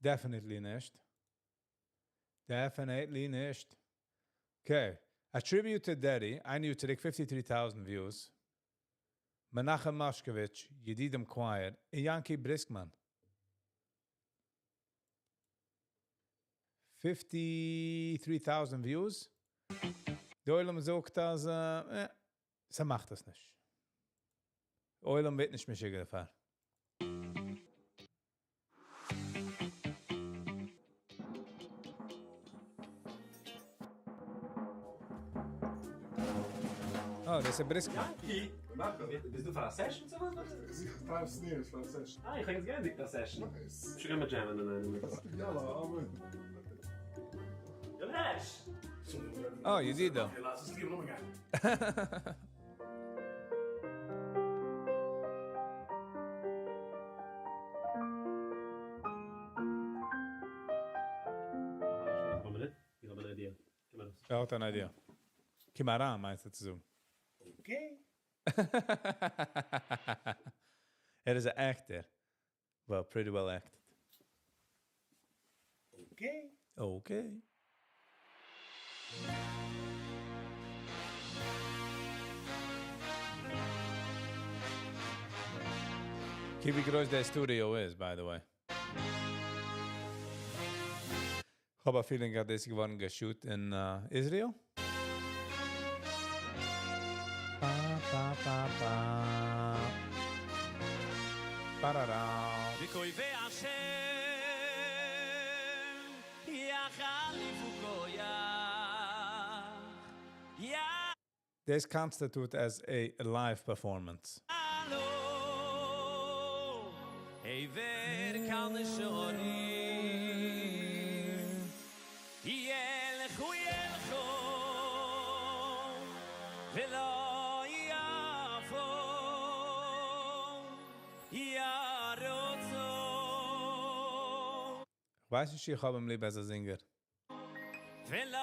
Definitely נישט. Definitely נישט. Okay. A tribute to Daddy. I knew today 53,000 views. Menachem Mashkovich, Yedidim Choir, and Yanky Briskman. 53,000 views. דער עולם זאגט אז, ס'מאכט עס נישט. עולם ווערט נישט משוגע דערפאר. Oh, דאס איז Briskman. Yanky! ביסט דא פאר א session צו וואס? Five snares פאר א session. אה, איך האב יעצט געענדיגט א session. Nice. שוין גיימיר jammen אינאיינעם. יאללה, אבער. Jonash! Oh, ידידא. לאז עס ליבער אנגיין. ער האט אן idea. קום אריין, מיינסטו צו זאגן. Okay. ער איז אן actor. Well, pretty well acted. Okay. Okay. קוק ווי גרויס דער studio איז, by the way. איך האב א feeling, אז דאס איז געווארן גע shoot אין Israel. Ba, ba, ba, ba. Ba-da-da. וקויבי השם יחליפו כוח יא This constitute as a live performance. יעלו עבר כנשורים ילכו ילכו ולא יעפו ירוצו איך ווייס נישט, איך האב אים ליב as a singer. ולא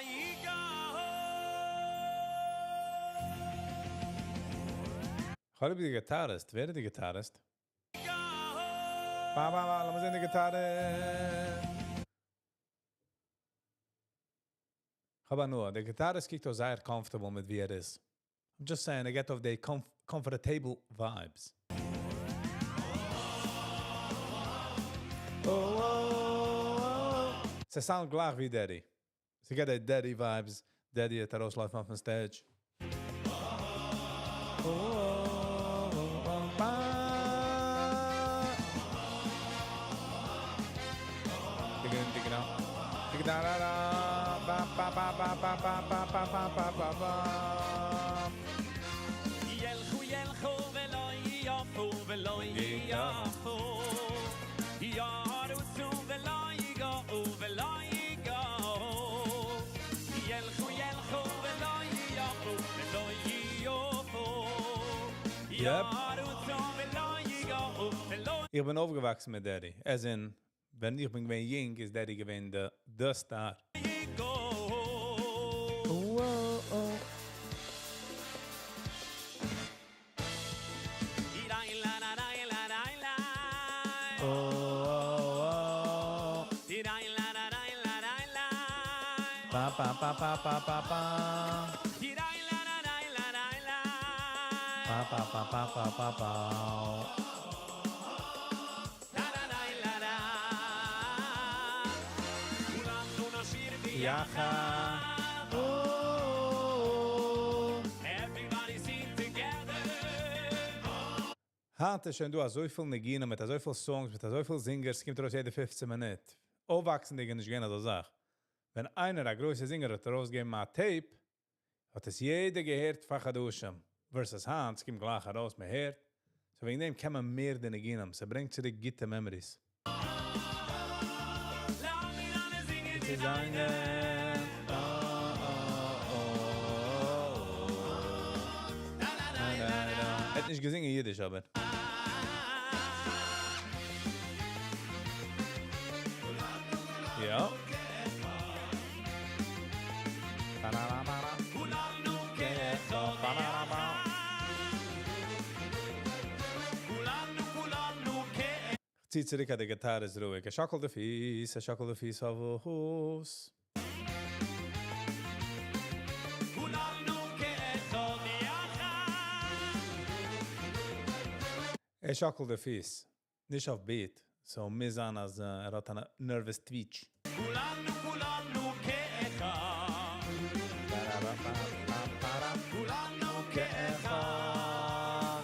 יגעו איך האב ליב די guitarist. ווער איז די guitarist? Ba, ba, ba, לאמיר זען די גיטארע. איך האב הנאה, דער guitarist קוקט אויס זייער comfortable מיט ווי ער איז. I'm just saying, I get off the comfortable vibes. Oh, oh, oh. ס'sound גלייך ווי Daddy. ס'געט די Daddy vibes. Daddy האט ארויסלויפן אויפן stage. Oh, oh, oh, ba. Digga, digga, da. Digga, da, da, da. Ba, ba, ba, ba, ba, ba, ba, ba, ba, ba, ba, ba. ילכו ילכו ולא יעפו ולא יעפו ירוצו ולא יגעו ולא יגעו ילכו ילכו ולא יעפו ולא יעפו ירוצו ולא יגעו ולא איך בין אויפגעוואקסן מיט Daddy. As in, ווען איך בין געווען יונג, איז Daddy געווען the star. יגעו Oh. Oh. Ba, ba, ba, ba, ba, ba, ba. Ba, ba, ba, ba, ba, ba, ba. יחד. Oh. Everybody sing together. היינט איז שוין דא אזוי פיל ניגונים מיט אזוי פיל songs, מיט אזוי פיל singers, קומט ארויס יעדע 15 מינוט. אויפוואקסנדיג איז נישט געווען אזא זאך. ווען איינער, א גרויסער singer, האט ארויסגעגעבן א tape, האט עס יעדער געהערט פאר חדשים. Versus היינט, עס קומט גלייך ארויס, מען הערט. So וועגן דעם קען מען מער די ניגונים. ס'ברענגט צוריק גוטע memories. לאמיר אלע זינגען צוזאמען. Oh, oh, oh. ער האט נישט געזונגען אידיש, אבער. יא. כולנו כאחד כולנו כולנו כאחד ציט צוריק, די גיטארע איז רואיג. ער שאקלט די פיס, ער שאקלט די פיס אויף הוס. כולנו כאחד יחד ער שאקלט די פיס. נישט אויף beat. So מוז זיין, אז ער האט א nervous twitch. כולנו כולנו כאחד כולנו כאחד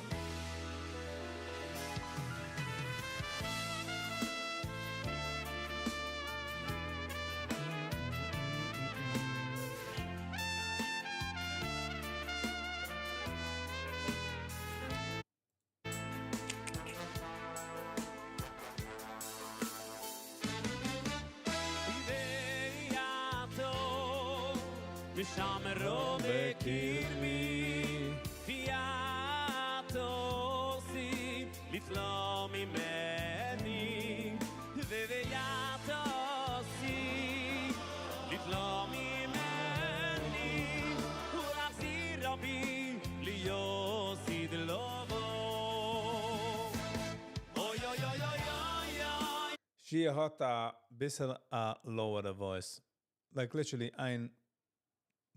ואתו משמרו בקרבי ויעתוסי לפלא ממני ויעתוסי לפלא ממני. She האט א ביסל א lower voice. Like literally איין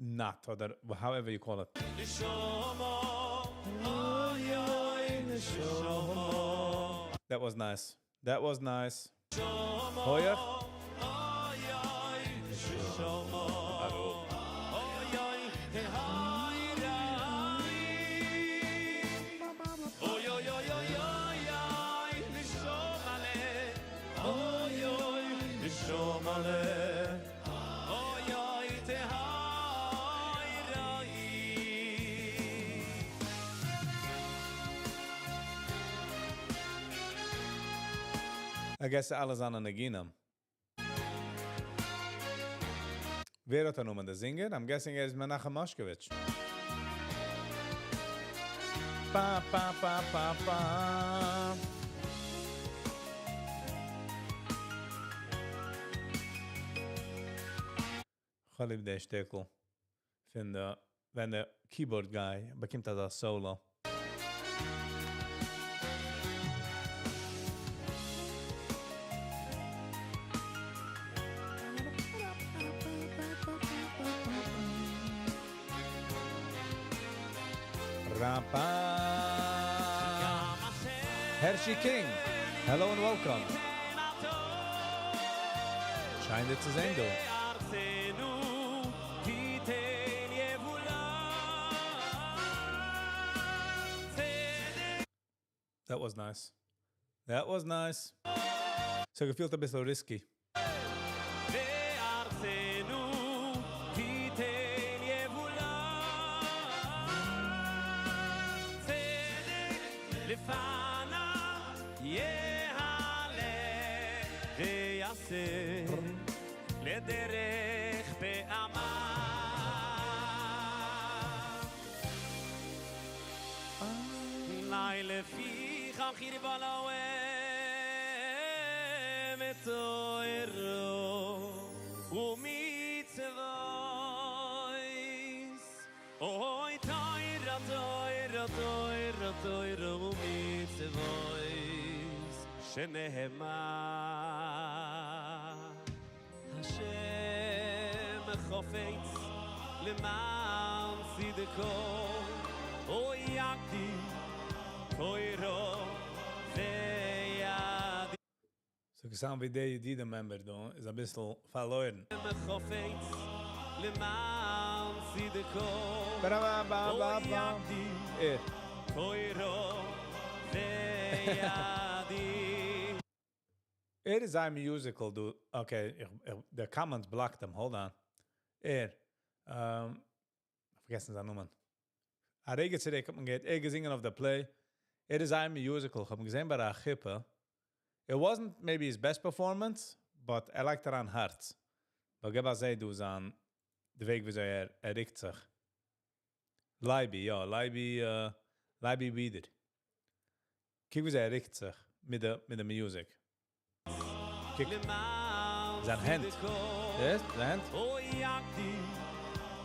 note אדער however you call it. נשמה, אוי אוי, נשמה. That was nice. That was nice. הויך. אוי אוי, נשמה. אוי אוי, תהי אוי אוי אוי אוי אוי אוי, נשמה'לע. אוי אוי, נשמה'לע. אוי אוי, תהי ראי. I guess אלע זיינע ניגונים. ווער האט א נאמען דער singer? I'm guessing ער איז Menachem Moshkovich. Pa pa pa pa pa. כ'האב ליב די שטיקל. פון די, ווען דער keyboard guy באקומט אזא solo. Rapa. Hershey King, hello and welcome. שיין דיך צו זען, דו. בארצנו תיתן יבולה צדק That was nice. That was nice. So געפילט א ביסל risky. בארצנו תיתן יבולה צדק לפניו יהלך ויעשה לדרך פעמיו. לפיכך הרבה להם תורה ומצוות. אוי תורה תורה תורה תורה ומצוות שנאמר השם חפץ למען צדקו אוי יגדיל תורה ויאדיר. So געזען ווי דער ידיד member דא איז א ביסל פארלוירן. חפץ למען צדקו Ba ba ba ba. אוי יגדיל Eh. תורה ויאדיר. ער איז א musical, דו. Okay, איך, the comments blocked him. Hold on. ער. פארגעסן זיין נאמען. א רגע צוריק האט מען געהערט, ער געזינגען אויף די play. ער איז א musical. איך האב אים געזען ביי א חופה. It wasn't maybe his best performance, but ער לייגט אריין הארץ. ווייל גיב א זע דו זיין, די וועג וויאזוי ער רוקט זיך. לייבי, יא, לייבי, לייבי ווידער. קוק וויאזוי ער רוקט זיך מיט די music. קוק. למען זיין הענט. צדקו זעסט? זיין הענט? אוי יגדיל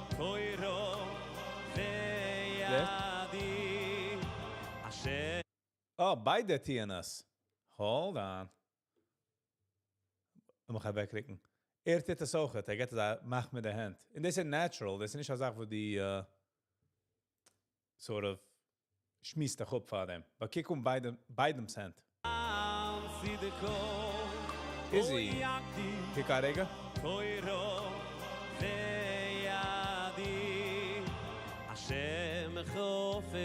תורה ויאדיר השם Oh, ביידע טוען עס. Hold on. לאמיך אוועקרוקן. ער טוט עס אויך. ער געט עס א מאך מיט די הענט. און דאס איז natural. דאס איז נישט א זאך, וואו די sort of שמייסט דיך אפ פאר דעם. אבער קוק אן ביידנ'ס הענט. צדקו Izzy. אוי יגדיל קוק א רגע. תורה ויאדיר השם חפץ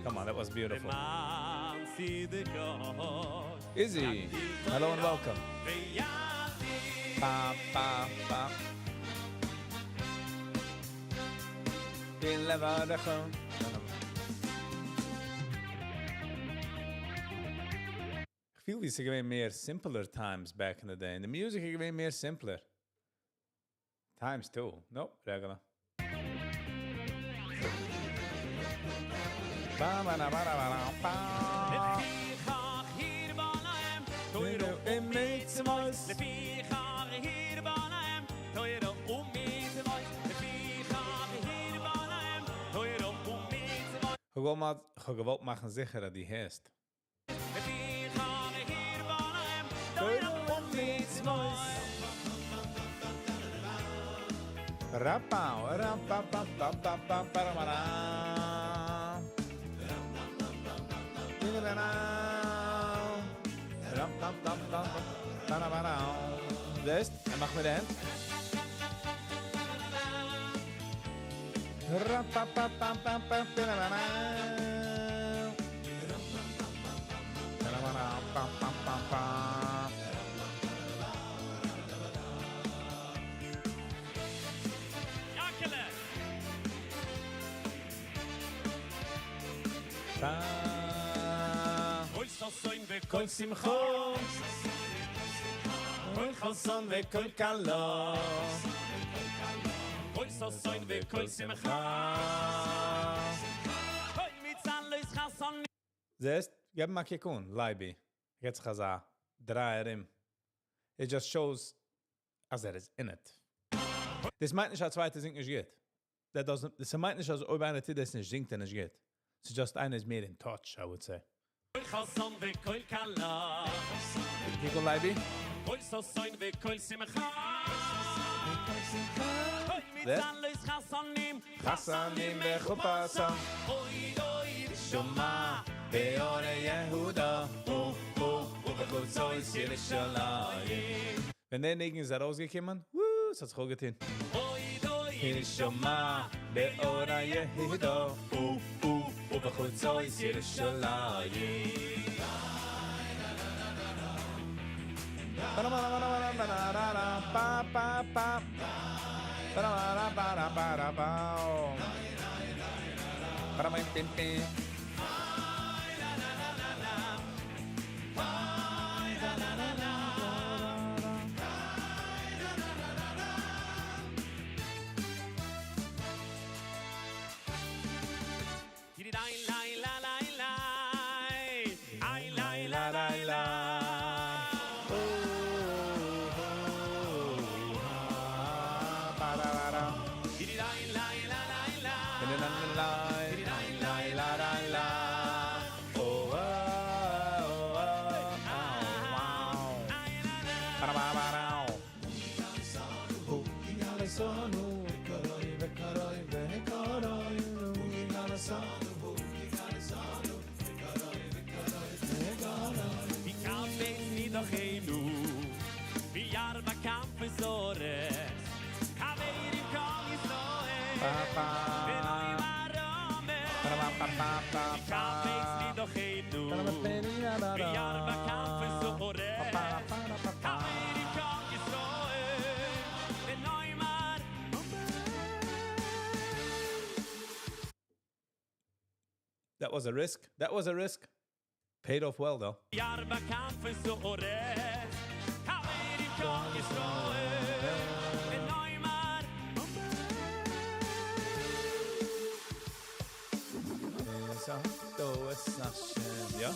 Come on, that was beautiful. למען צדקו Izzy, hello and welcome. ויאדיר Ba, ba, ba. בין לבדך. איך פיל ווי ס'איז געווען מער simpler times back in the day. And the music איז געווען מער simpler. Times too. Nope, regular. Ba, ba, da, ba, da, ba, da, ba. לפיכך הרבה להם תורה ומצוות לפיכך הרבה להם תורה ומצוות לפיכך הרבה להם תורה ומצוות איך האב געוואלט מאכן זיכער, אז דו הערסט. לפיכך הרבה להם תורה. ראפאו, ראפאפאפאפאפאפאראמאראם. זעסט? ער מאכט מיט די הענט. יאנקעלע! קול ששון וקול שמחה קול חתן וקול כלה קול ששון וקול שמחה קול מצהלות חתנים זעסט? געב אים א קוק אן, לייבי. געט זיך אזא דריי ארום. It just shows אז ער איז in it. דאס מיינט נישט, א צווייטער זינגט נישט גוט. That doesn't, דאס מיינט נישט, אז אויב איינער טוט דאס נישט, זינגט ער נישט גוט. It's just איינער איז מער in touch, I would say. קול חתן וקול כלה קוק אן לייבי. קול ששון וקול שמחה קול מצהלות חתנים חתנים בחופתם אוי אוי שמע בערי יהודה או או ובחוצות ירושלים ווען דער ניגון איז ארויסגעקומען, וואו, ס'האט זיך אפגעטון. אוי אוי שמע בערי יהודה או או ובחוצות ירושלים Pa pa pa pa pa pa pa pa pa pa. That was a risk. That was a risk. Paid off well though. יא.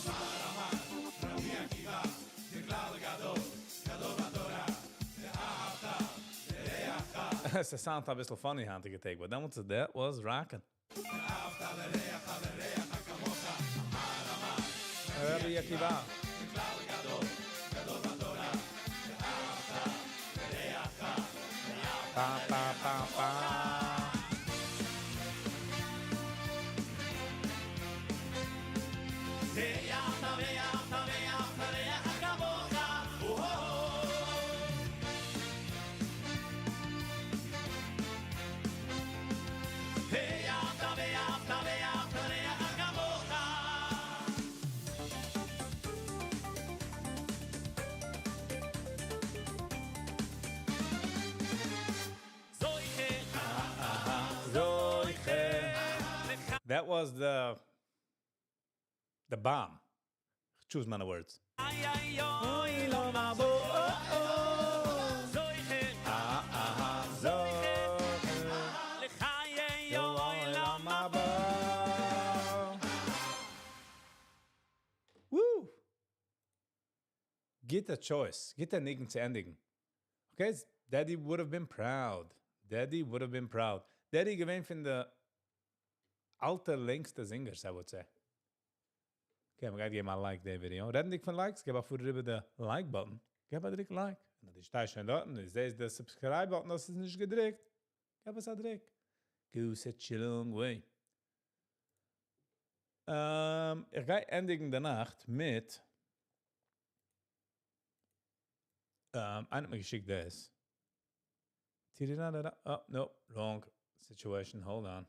ס'sound א ביסל funny היינטיגע טעג, but דעמאלטס that was rocking. רבי עקיבא. Pa pa pa pa. זוכה. That was the bomb. Choose my words. עולם הבא. אה, זוכה. עולם הבא. Woo! גוטע choice. גוטע ניגון צו ענדיגן. Okay, Daddy would have been proud. Daddy would have been proud. Daddy געווען פון די אלטע לענגסטע singers, I would say. Okay, מ'גייט געבן א like די video. רעדנדיג פון likes, געב א פאר איבער די like button. געב א דריק like. און דו שטייסט שוין דארט, דו זעסט די subscribe button, דאס איז נישט געדריקט. געב עס א דריק. Go such a long way. איך גיי ענדיגן די נאכט מיט איינער האט מיר געשיקט דאס. Oh, no, wrong situation. Hold on.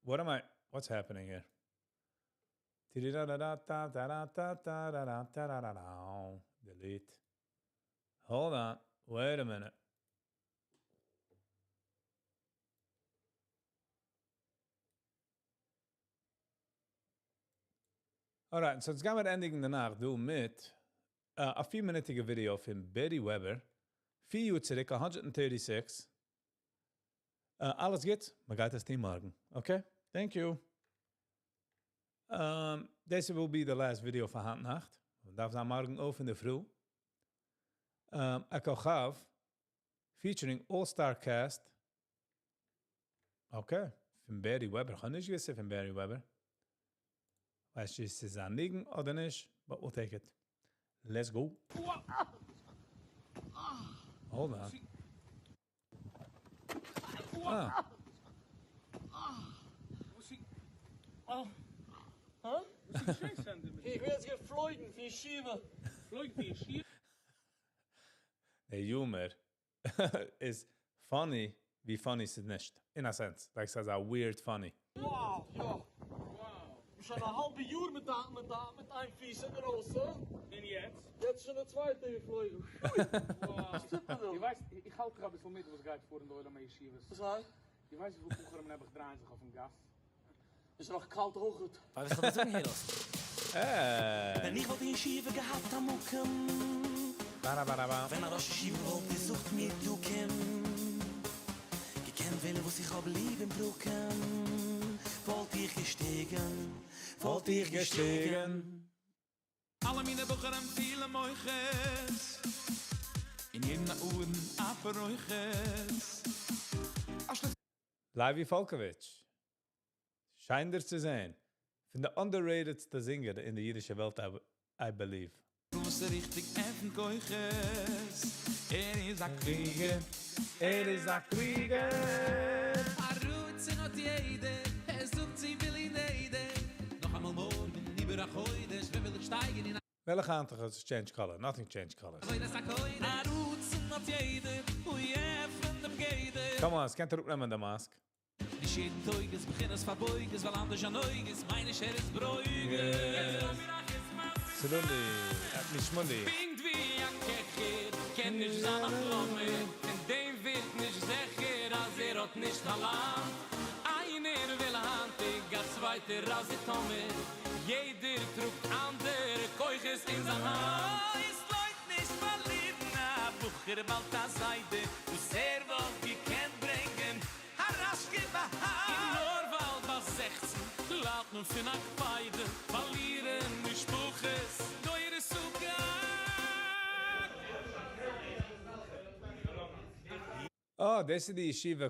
What am I? What's happening here? Delete. Hold on. Wait a minute. Alright, so יעצט גייען מיר ענדיגן די נאכט דא מיט א 4 מינוטיגע video פון Beri Weber. 4 יאר צוריק, 136. אלעס גוט, מען גייט עס טון מארגן. Okay? Thank you. This will be the last video פאר היינט נאכט. מען דארף זיין מארגן אויף אין דער פרי. הכוכב featuring All-Star Cast. Okay, פון Beri Weber. איך האב נישט געוואוסט פון Beri Weber. ווייסט נישט, איז עס א ניגון אדער נישט, but we'll take it. Let's go. Hold on. Ah. Oh. איך בין יעצט געפלויגן פון ישיבה. פלויגן פון ישיבה? The humor is funny ווי funny ס'איז נישט. In a sense. Like ס'איז a weird funny. Wow, יא. שוין א האלבע יאר מיט דא, מיט דא, מיט איין פיס אין דרויסן. און יעצט? יעצט שוין די צווייטע געפלויגן. וואס טוט מען דא? איך ווייס, איך האלט א ביסל מיט, וואס גייט פאר אין די עולם הישיבות. וואס הייסט? איך ווייס, ווי בחורים נעבעך דרייען זיך אויפן גאס. איז נאך קאלט אויך. וואס זאל איך זאגן, העלאס? Hey. ווען איך וואלט אין ישיבה געהאט א מקום. Bara, bara, ba. ווען א ראש ישיבה וואלט געזאגט מיר דו קען. געקענט וועלן וואס איך האב ליב אין פרקים. וואלט איך געשטיגן, וואלט איך געשטיגן. אלע מיינע בחורים פילע מוחות אין יעדן ארון א פרוכת. Levi Falkovich. שיין דיר צו זען. פון די underrated singer אין די אידישע וועלט, I believe. וואס ריכטיג עפנט כוחות. ער איז א קלוגער, ער איז א קלוגער. א רצון האט יעדער, ער זאגט זי וויל אין יעדער. נאך אמאל מארגן, איבער א חודש, ווען וויל איך שטייגן אין וועלכע האנט האט change color? Nothing change colors. אזוי דאס א קוידער. א רצון האט יעדער, אוי עפן דעם גדר. Come on, עס קענט אראפנעמען די mask. נישט יעדן טויג איז בחינת פארבויגעס, ווייל אנדערש אן אויג איז מיינע שער איז ברויגעס. Sruli, Mishmuli. פונקט ווי א קעכער, קען נישט זיין א פרומער, אין דעם ווערט נישט זיכער, אז ער האט נישט טאלאנט. איינער וויל היינטיג, א צווייטער אז ער טאמער. יעדער טראגט אנדערע כוחות אין זיין האנט. עס לוינט נישט פארלירן א בחור באלד א זיידע, וואס ער וואלט געקענט ברענגען, א רשכבה"ג. נאר ווייל ביי 16 ליידט מען פון א קפידה, פארלירן משפחות, דורות סוגה. Oh, דאס איז די ישיבה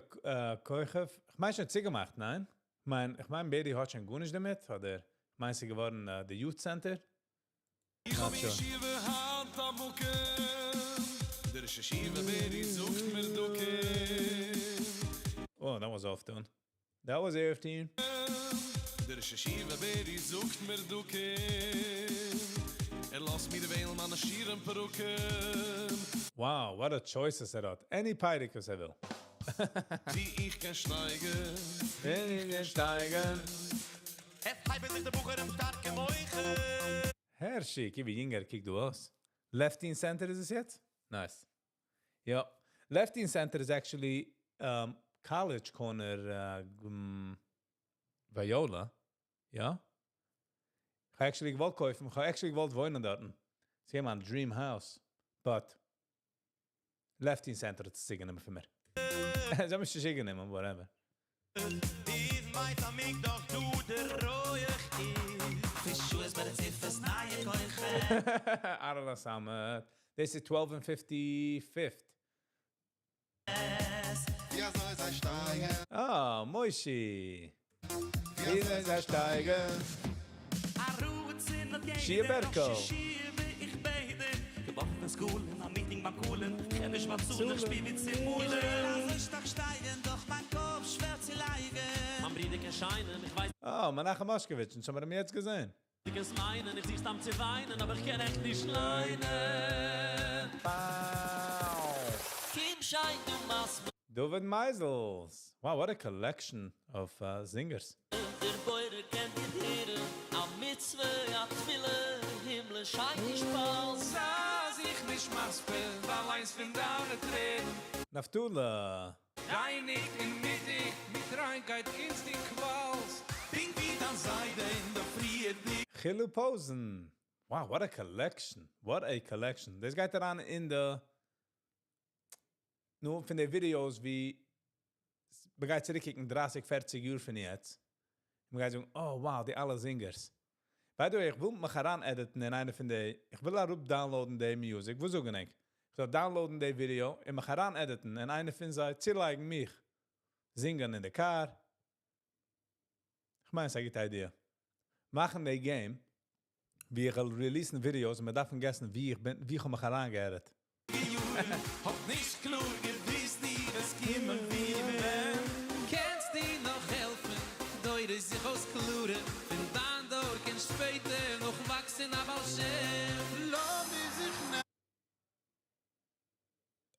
כוכב. איך מיין שוין צוגעמאכט, ניין? איך מיין, Beri האט שוין גארנישט דערמיט, אדער איך מיין, ס'איז געווארן די Youth Center. איך האב Not sure. ישיבה היינט א מקום. דער ראש ישיבה Beri זאגט מיר דוקא. Oh, that was off tune. That was off tune. דער ראש ישיבה Beri זאגט מיר דוקא. ער לאזט מיר וועלן מיינע שיעורים פרקים. Wow, what a choice ער האט. Any פרק וואס ער וויל. ווי איך קען שטייגן. ווי איך קען שטייגן. עס הייבן זיך די בחורים שטארקע מוחות. הערשי, ווי יונגער, קוק דו אויס. Lefty Center איז עס יעצט? Nice. יא. Lefty Center is actually college corner Viola. יא? איך האב actually געוואלט קויפן, איך האב actually געוואלט וואוינען דארט. ס'איז מיין dream house. But Lefty Center האט עס גענומען פון מיר. זיי האבן עס שוין גענומען, whatever. איז מייט א מיג דאך דו דער רויך איז. פישו איז ביי די ציפעס נייע כוחות. Arla Samet. This is 12 and 55th. ווי אזוי זיי שטייגן. Ah, Moishi. ווי אזוי זיי שטייגן. א רצון האט Shia יעדער, Berko. ראש ישיבה איך בעט. אין school, אין א meeting ביים קולן, כ'קען נישט באצאלן, איך שפיר ווי צומאלן. איך וויל אזוי שטארק שטייגן, דאך מיין קאפ שווער צו לייגן. מיין ברודער קען שיינען, איך ווייס. אה, מנחם מאשקאוויטש, אונז האבן אים יעצט געזען. דו קענסט מיינען, איך זוך סתם צו וויינען, אבער איך קען עכט נישט ליינען. קום שיין דו מאסט. דוד מייזעלס! Wow, what a collection of זינגערס. דער בורא קען דיר הערן, א מצוה א תפילה, הימלען שיין געשפאלטן. זיי זיך נישט מספיד, ווייל איינס פון דיינע טרערן. נפתולי! רייניגט און מוטיגט, מיט ריינקייט אונז דו קוואלסט. פונקט ווי דיין זיידע אין די פריערדיגע. חילו פויזן! Wow, what a collection! What a collection! דאס גייט אריין אין די, נו, פון די videos ווי מ'גייט צוריקקוקן דרייסיג פערציג יאר פון יעצט, און מ'גייט זאגן, oh wow, די אלע זינגערס. By the way, איך וויל מיך אריין edit ן אין איינע פון די, איך וויל אראפ download ן די music, וואס זאגן ענק? איך זאל download ן די ווידעא און מיך אריין edit ן אין איינע פון זיי, צולייגן מיך זינגען אין די קאר? כ'מיין ס'איז א גוטע idea. מאכן די game ווי איך וועל release ן videos און מ'דארפן guess ן ווי איך בין, ווי איך האב מיך אריינגע-edit. האב נישט קלאר געוויסט די וועסט קומען ווי און ווען. קענסטו נאך העלפן דורות זיך אויסקלארן פון דיין דור קען שפעטער נאך וואקסן א בעל שם. לאמיר זיך נעמען.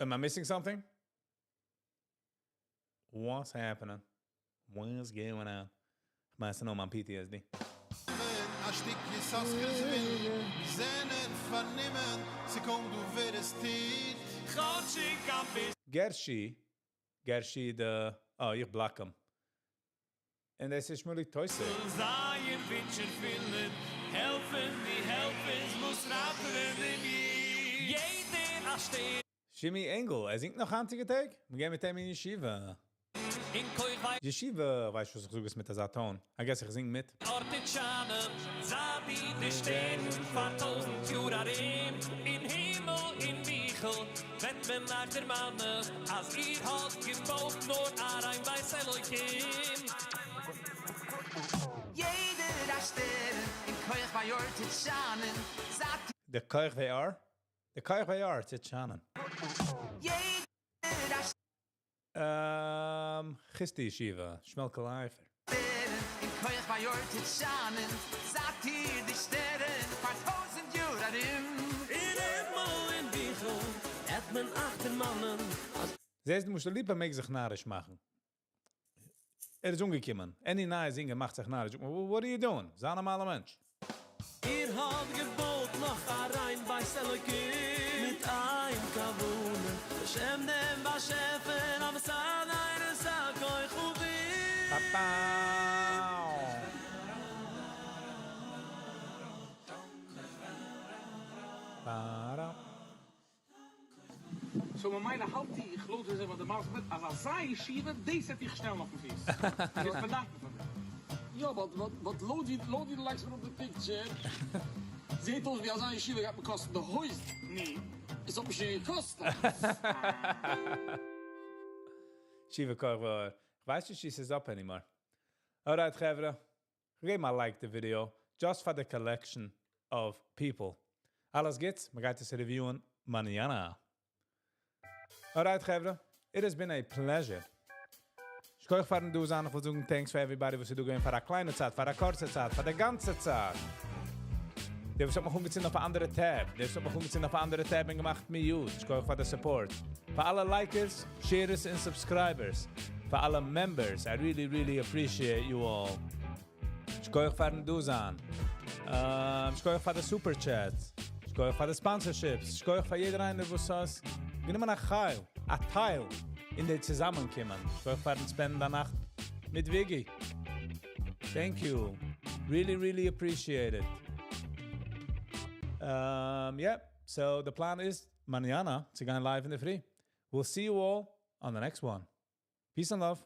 Am I missing something? What's happening? What's going on? כ'מיין ס'נאר מיין PTSD. א שטיק יששכר זבולון, מיר זענען פארנומען, ס'קוים דא ווער עס טוט. כאטשיג אביסל. גערשי, גערשי די, אה איך block אים. און דאס איז שמוליק טויסיג. זיין ווינטשן פילן, העלפן די העלפערס וואס ראטעווען דעם איד. יעדער א שטערן. שימי ענגל, ער זינגט נאך היינטיגע טעג? מיר גייען מיט אים אין ישיבה. אין כח וויי. ישיבה, ווייסט וואס איך זאג עס מיט אזא tone? I guess איך זינג מיט. ארט אין שיינען, זייט די די שטערן פאר טויזנט יאר ארום, אין הימל אין ביכל וועט מען אייך דערמאנען אז איר האט געבויט נאר א ריין בית אלוקים. יעדער א שטערן אין כח ביי ארט אין שיינען, זייט די כח ביי אר? די כח ביי אר צו שיינען. יעדער א חסדי ישיבה, שמעלקע לייפער. אין כח ביי אור צו שיינען, זייט איר די שטערן פאר טויזנט יאר ארום. אין הימל אין ביכל וועט מען אייך דערמאנען אז. זעסט למשל ליפא מעג זיך נאריש מאכן. ער איז אנגעקומען. Any נייע זינגער מאכט זיך נאריש. What are you doing? זיי א נארמאלער מענטש. איר האט געבויט נאך א ריין בית אלוקים מיט איין כוונה, בשם דעם באשעפער המסד את הכוכבים. So ממילא האלט איך לויט וויאזוי וואס דו מסביר אז אזא ישיבה דאס העט דיך שטעלן אויפן פיס. דו וועסט מיר דאנקן פאר דעם. יא but but לויט ווי לויט ווי דו לייגסט מיר אראפ די picture זעהט אויס ווי אזא ישיבה גייט מיר קאסטן די הויזן. ני. עס האט מיר שוין געקאסט אלעס. ישיבה קאווער. כ'ווייס נישט צו ס'איז up anymore. Alright חברה. כ'געב א like די video. Just פאר די collection of people. אלעס גוטס, מ'גייט עס review ען mañana. Alright חברה. It has been a pleasure. שכוח פארן דא זיין, איך וויל זאגן thanks for everybody וואס איז דא געווען פאר א קליינע צייט, פאר א קורצע צייט, פאר די גאנצע צייט. דער וואס האט מיך אנגעצינדן אויף א אנדערע tab, דער וואס האט מיך אנגעצינדן אויף א אנדערע tab און געמאכט mute, שכוח פאר די support. פאר אלע likers, sharers און subscribers, פאר אלע members, I really really appreciate you all. שכוח פארן דא זיין. שכוח פאר די super chats, שכוח פאר די sponsorships, שכוח פאר יעדער איינער וואס האט גענומען א חייל, א טייל אין די צוזאמענקומען. שכוח פארן spend ן די נאכט מיט וויגי. Thank you. Really, really appreciate it. Yeah, so the plan is mañana צו גיין live אין די פרי. We'll see you all on the next one. Peace and love.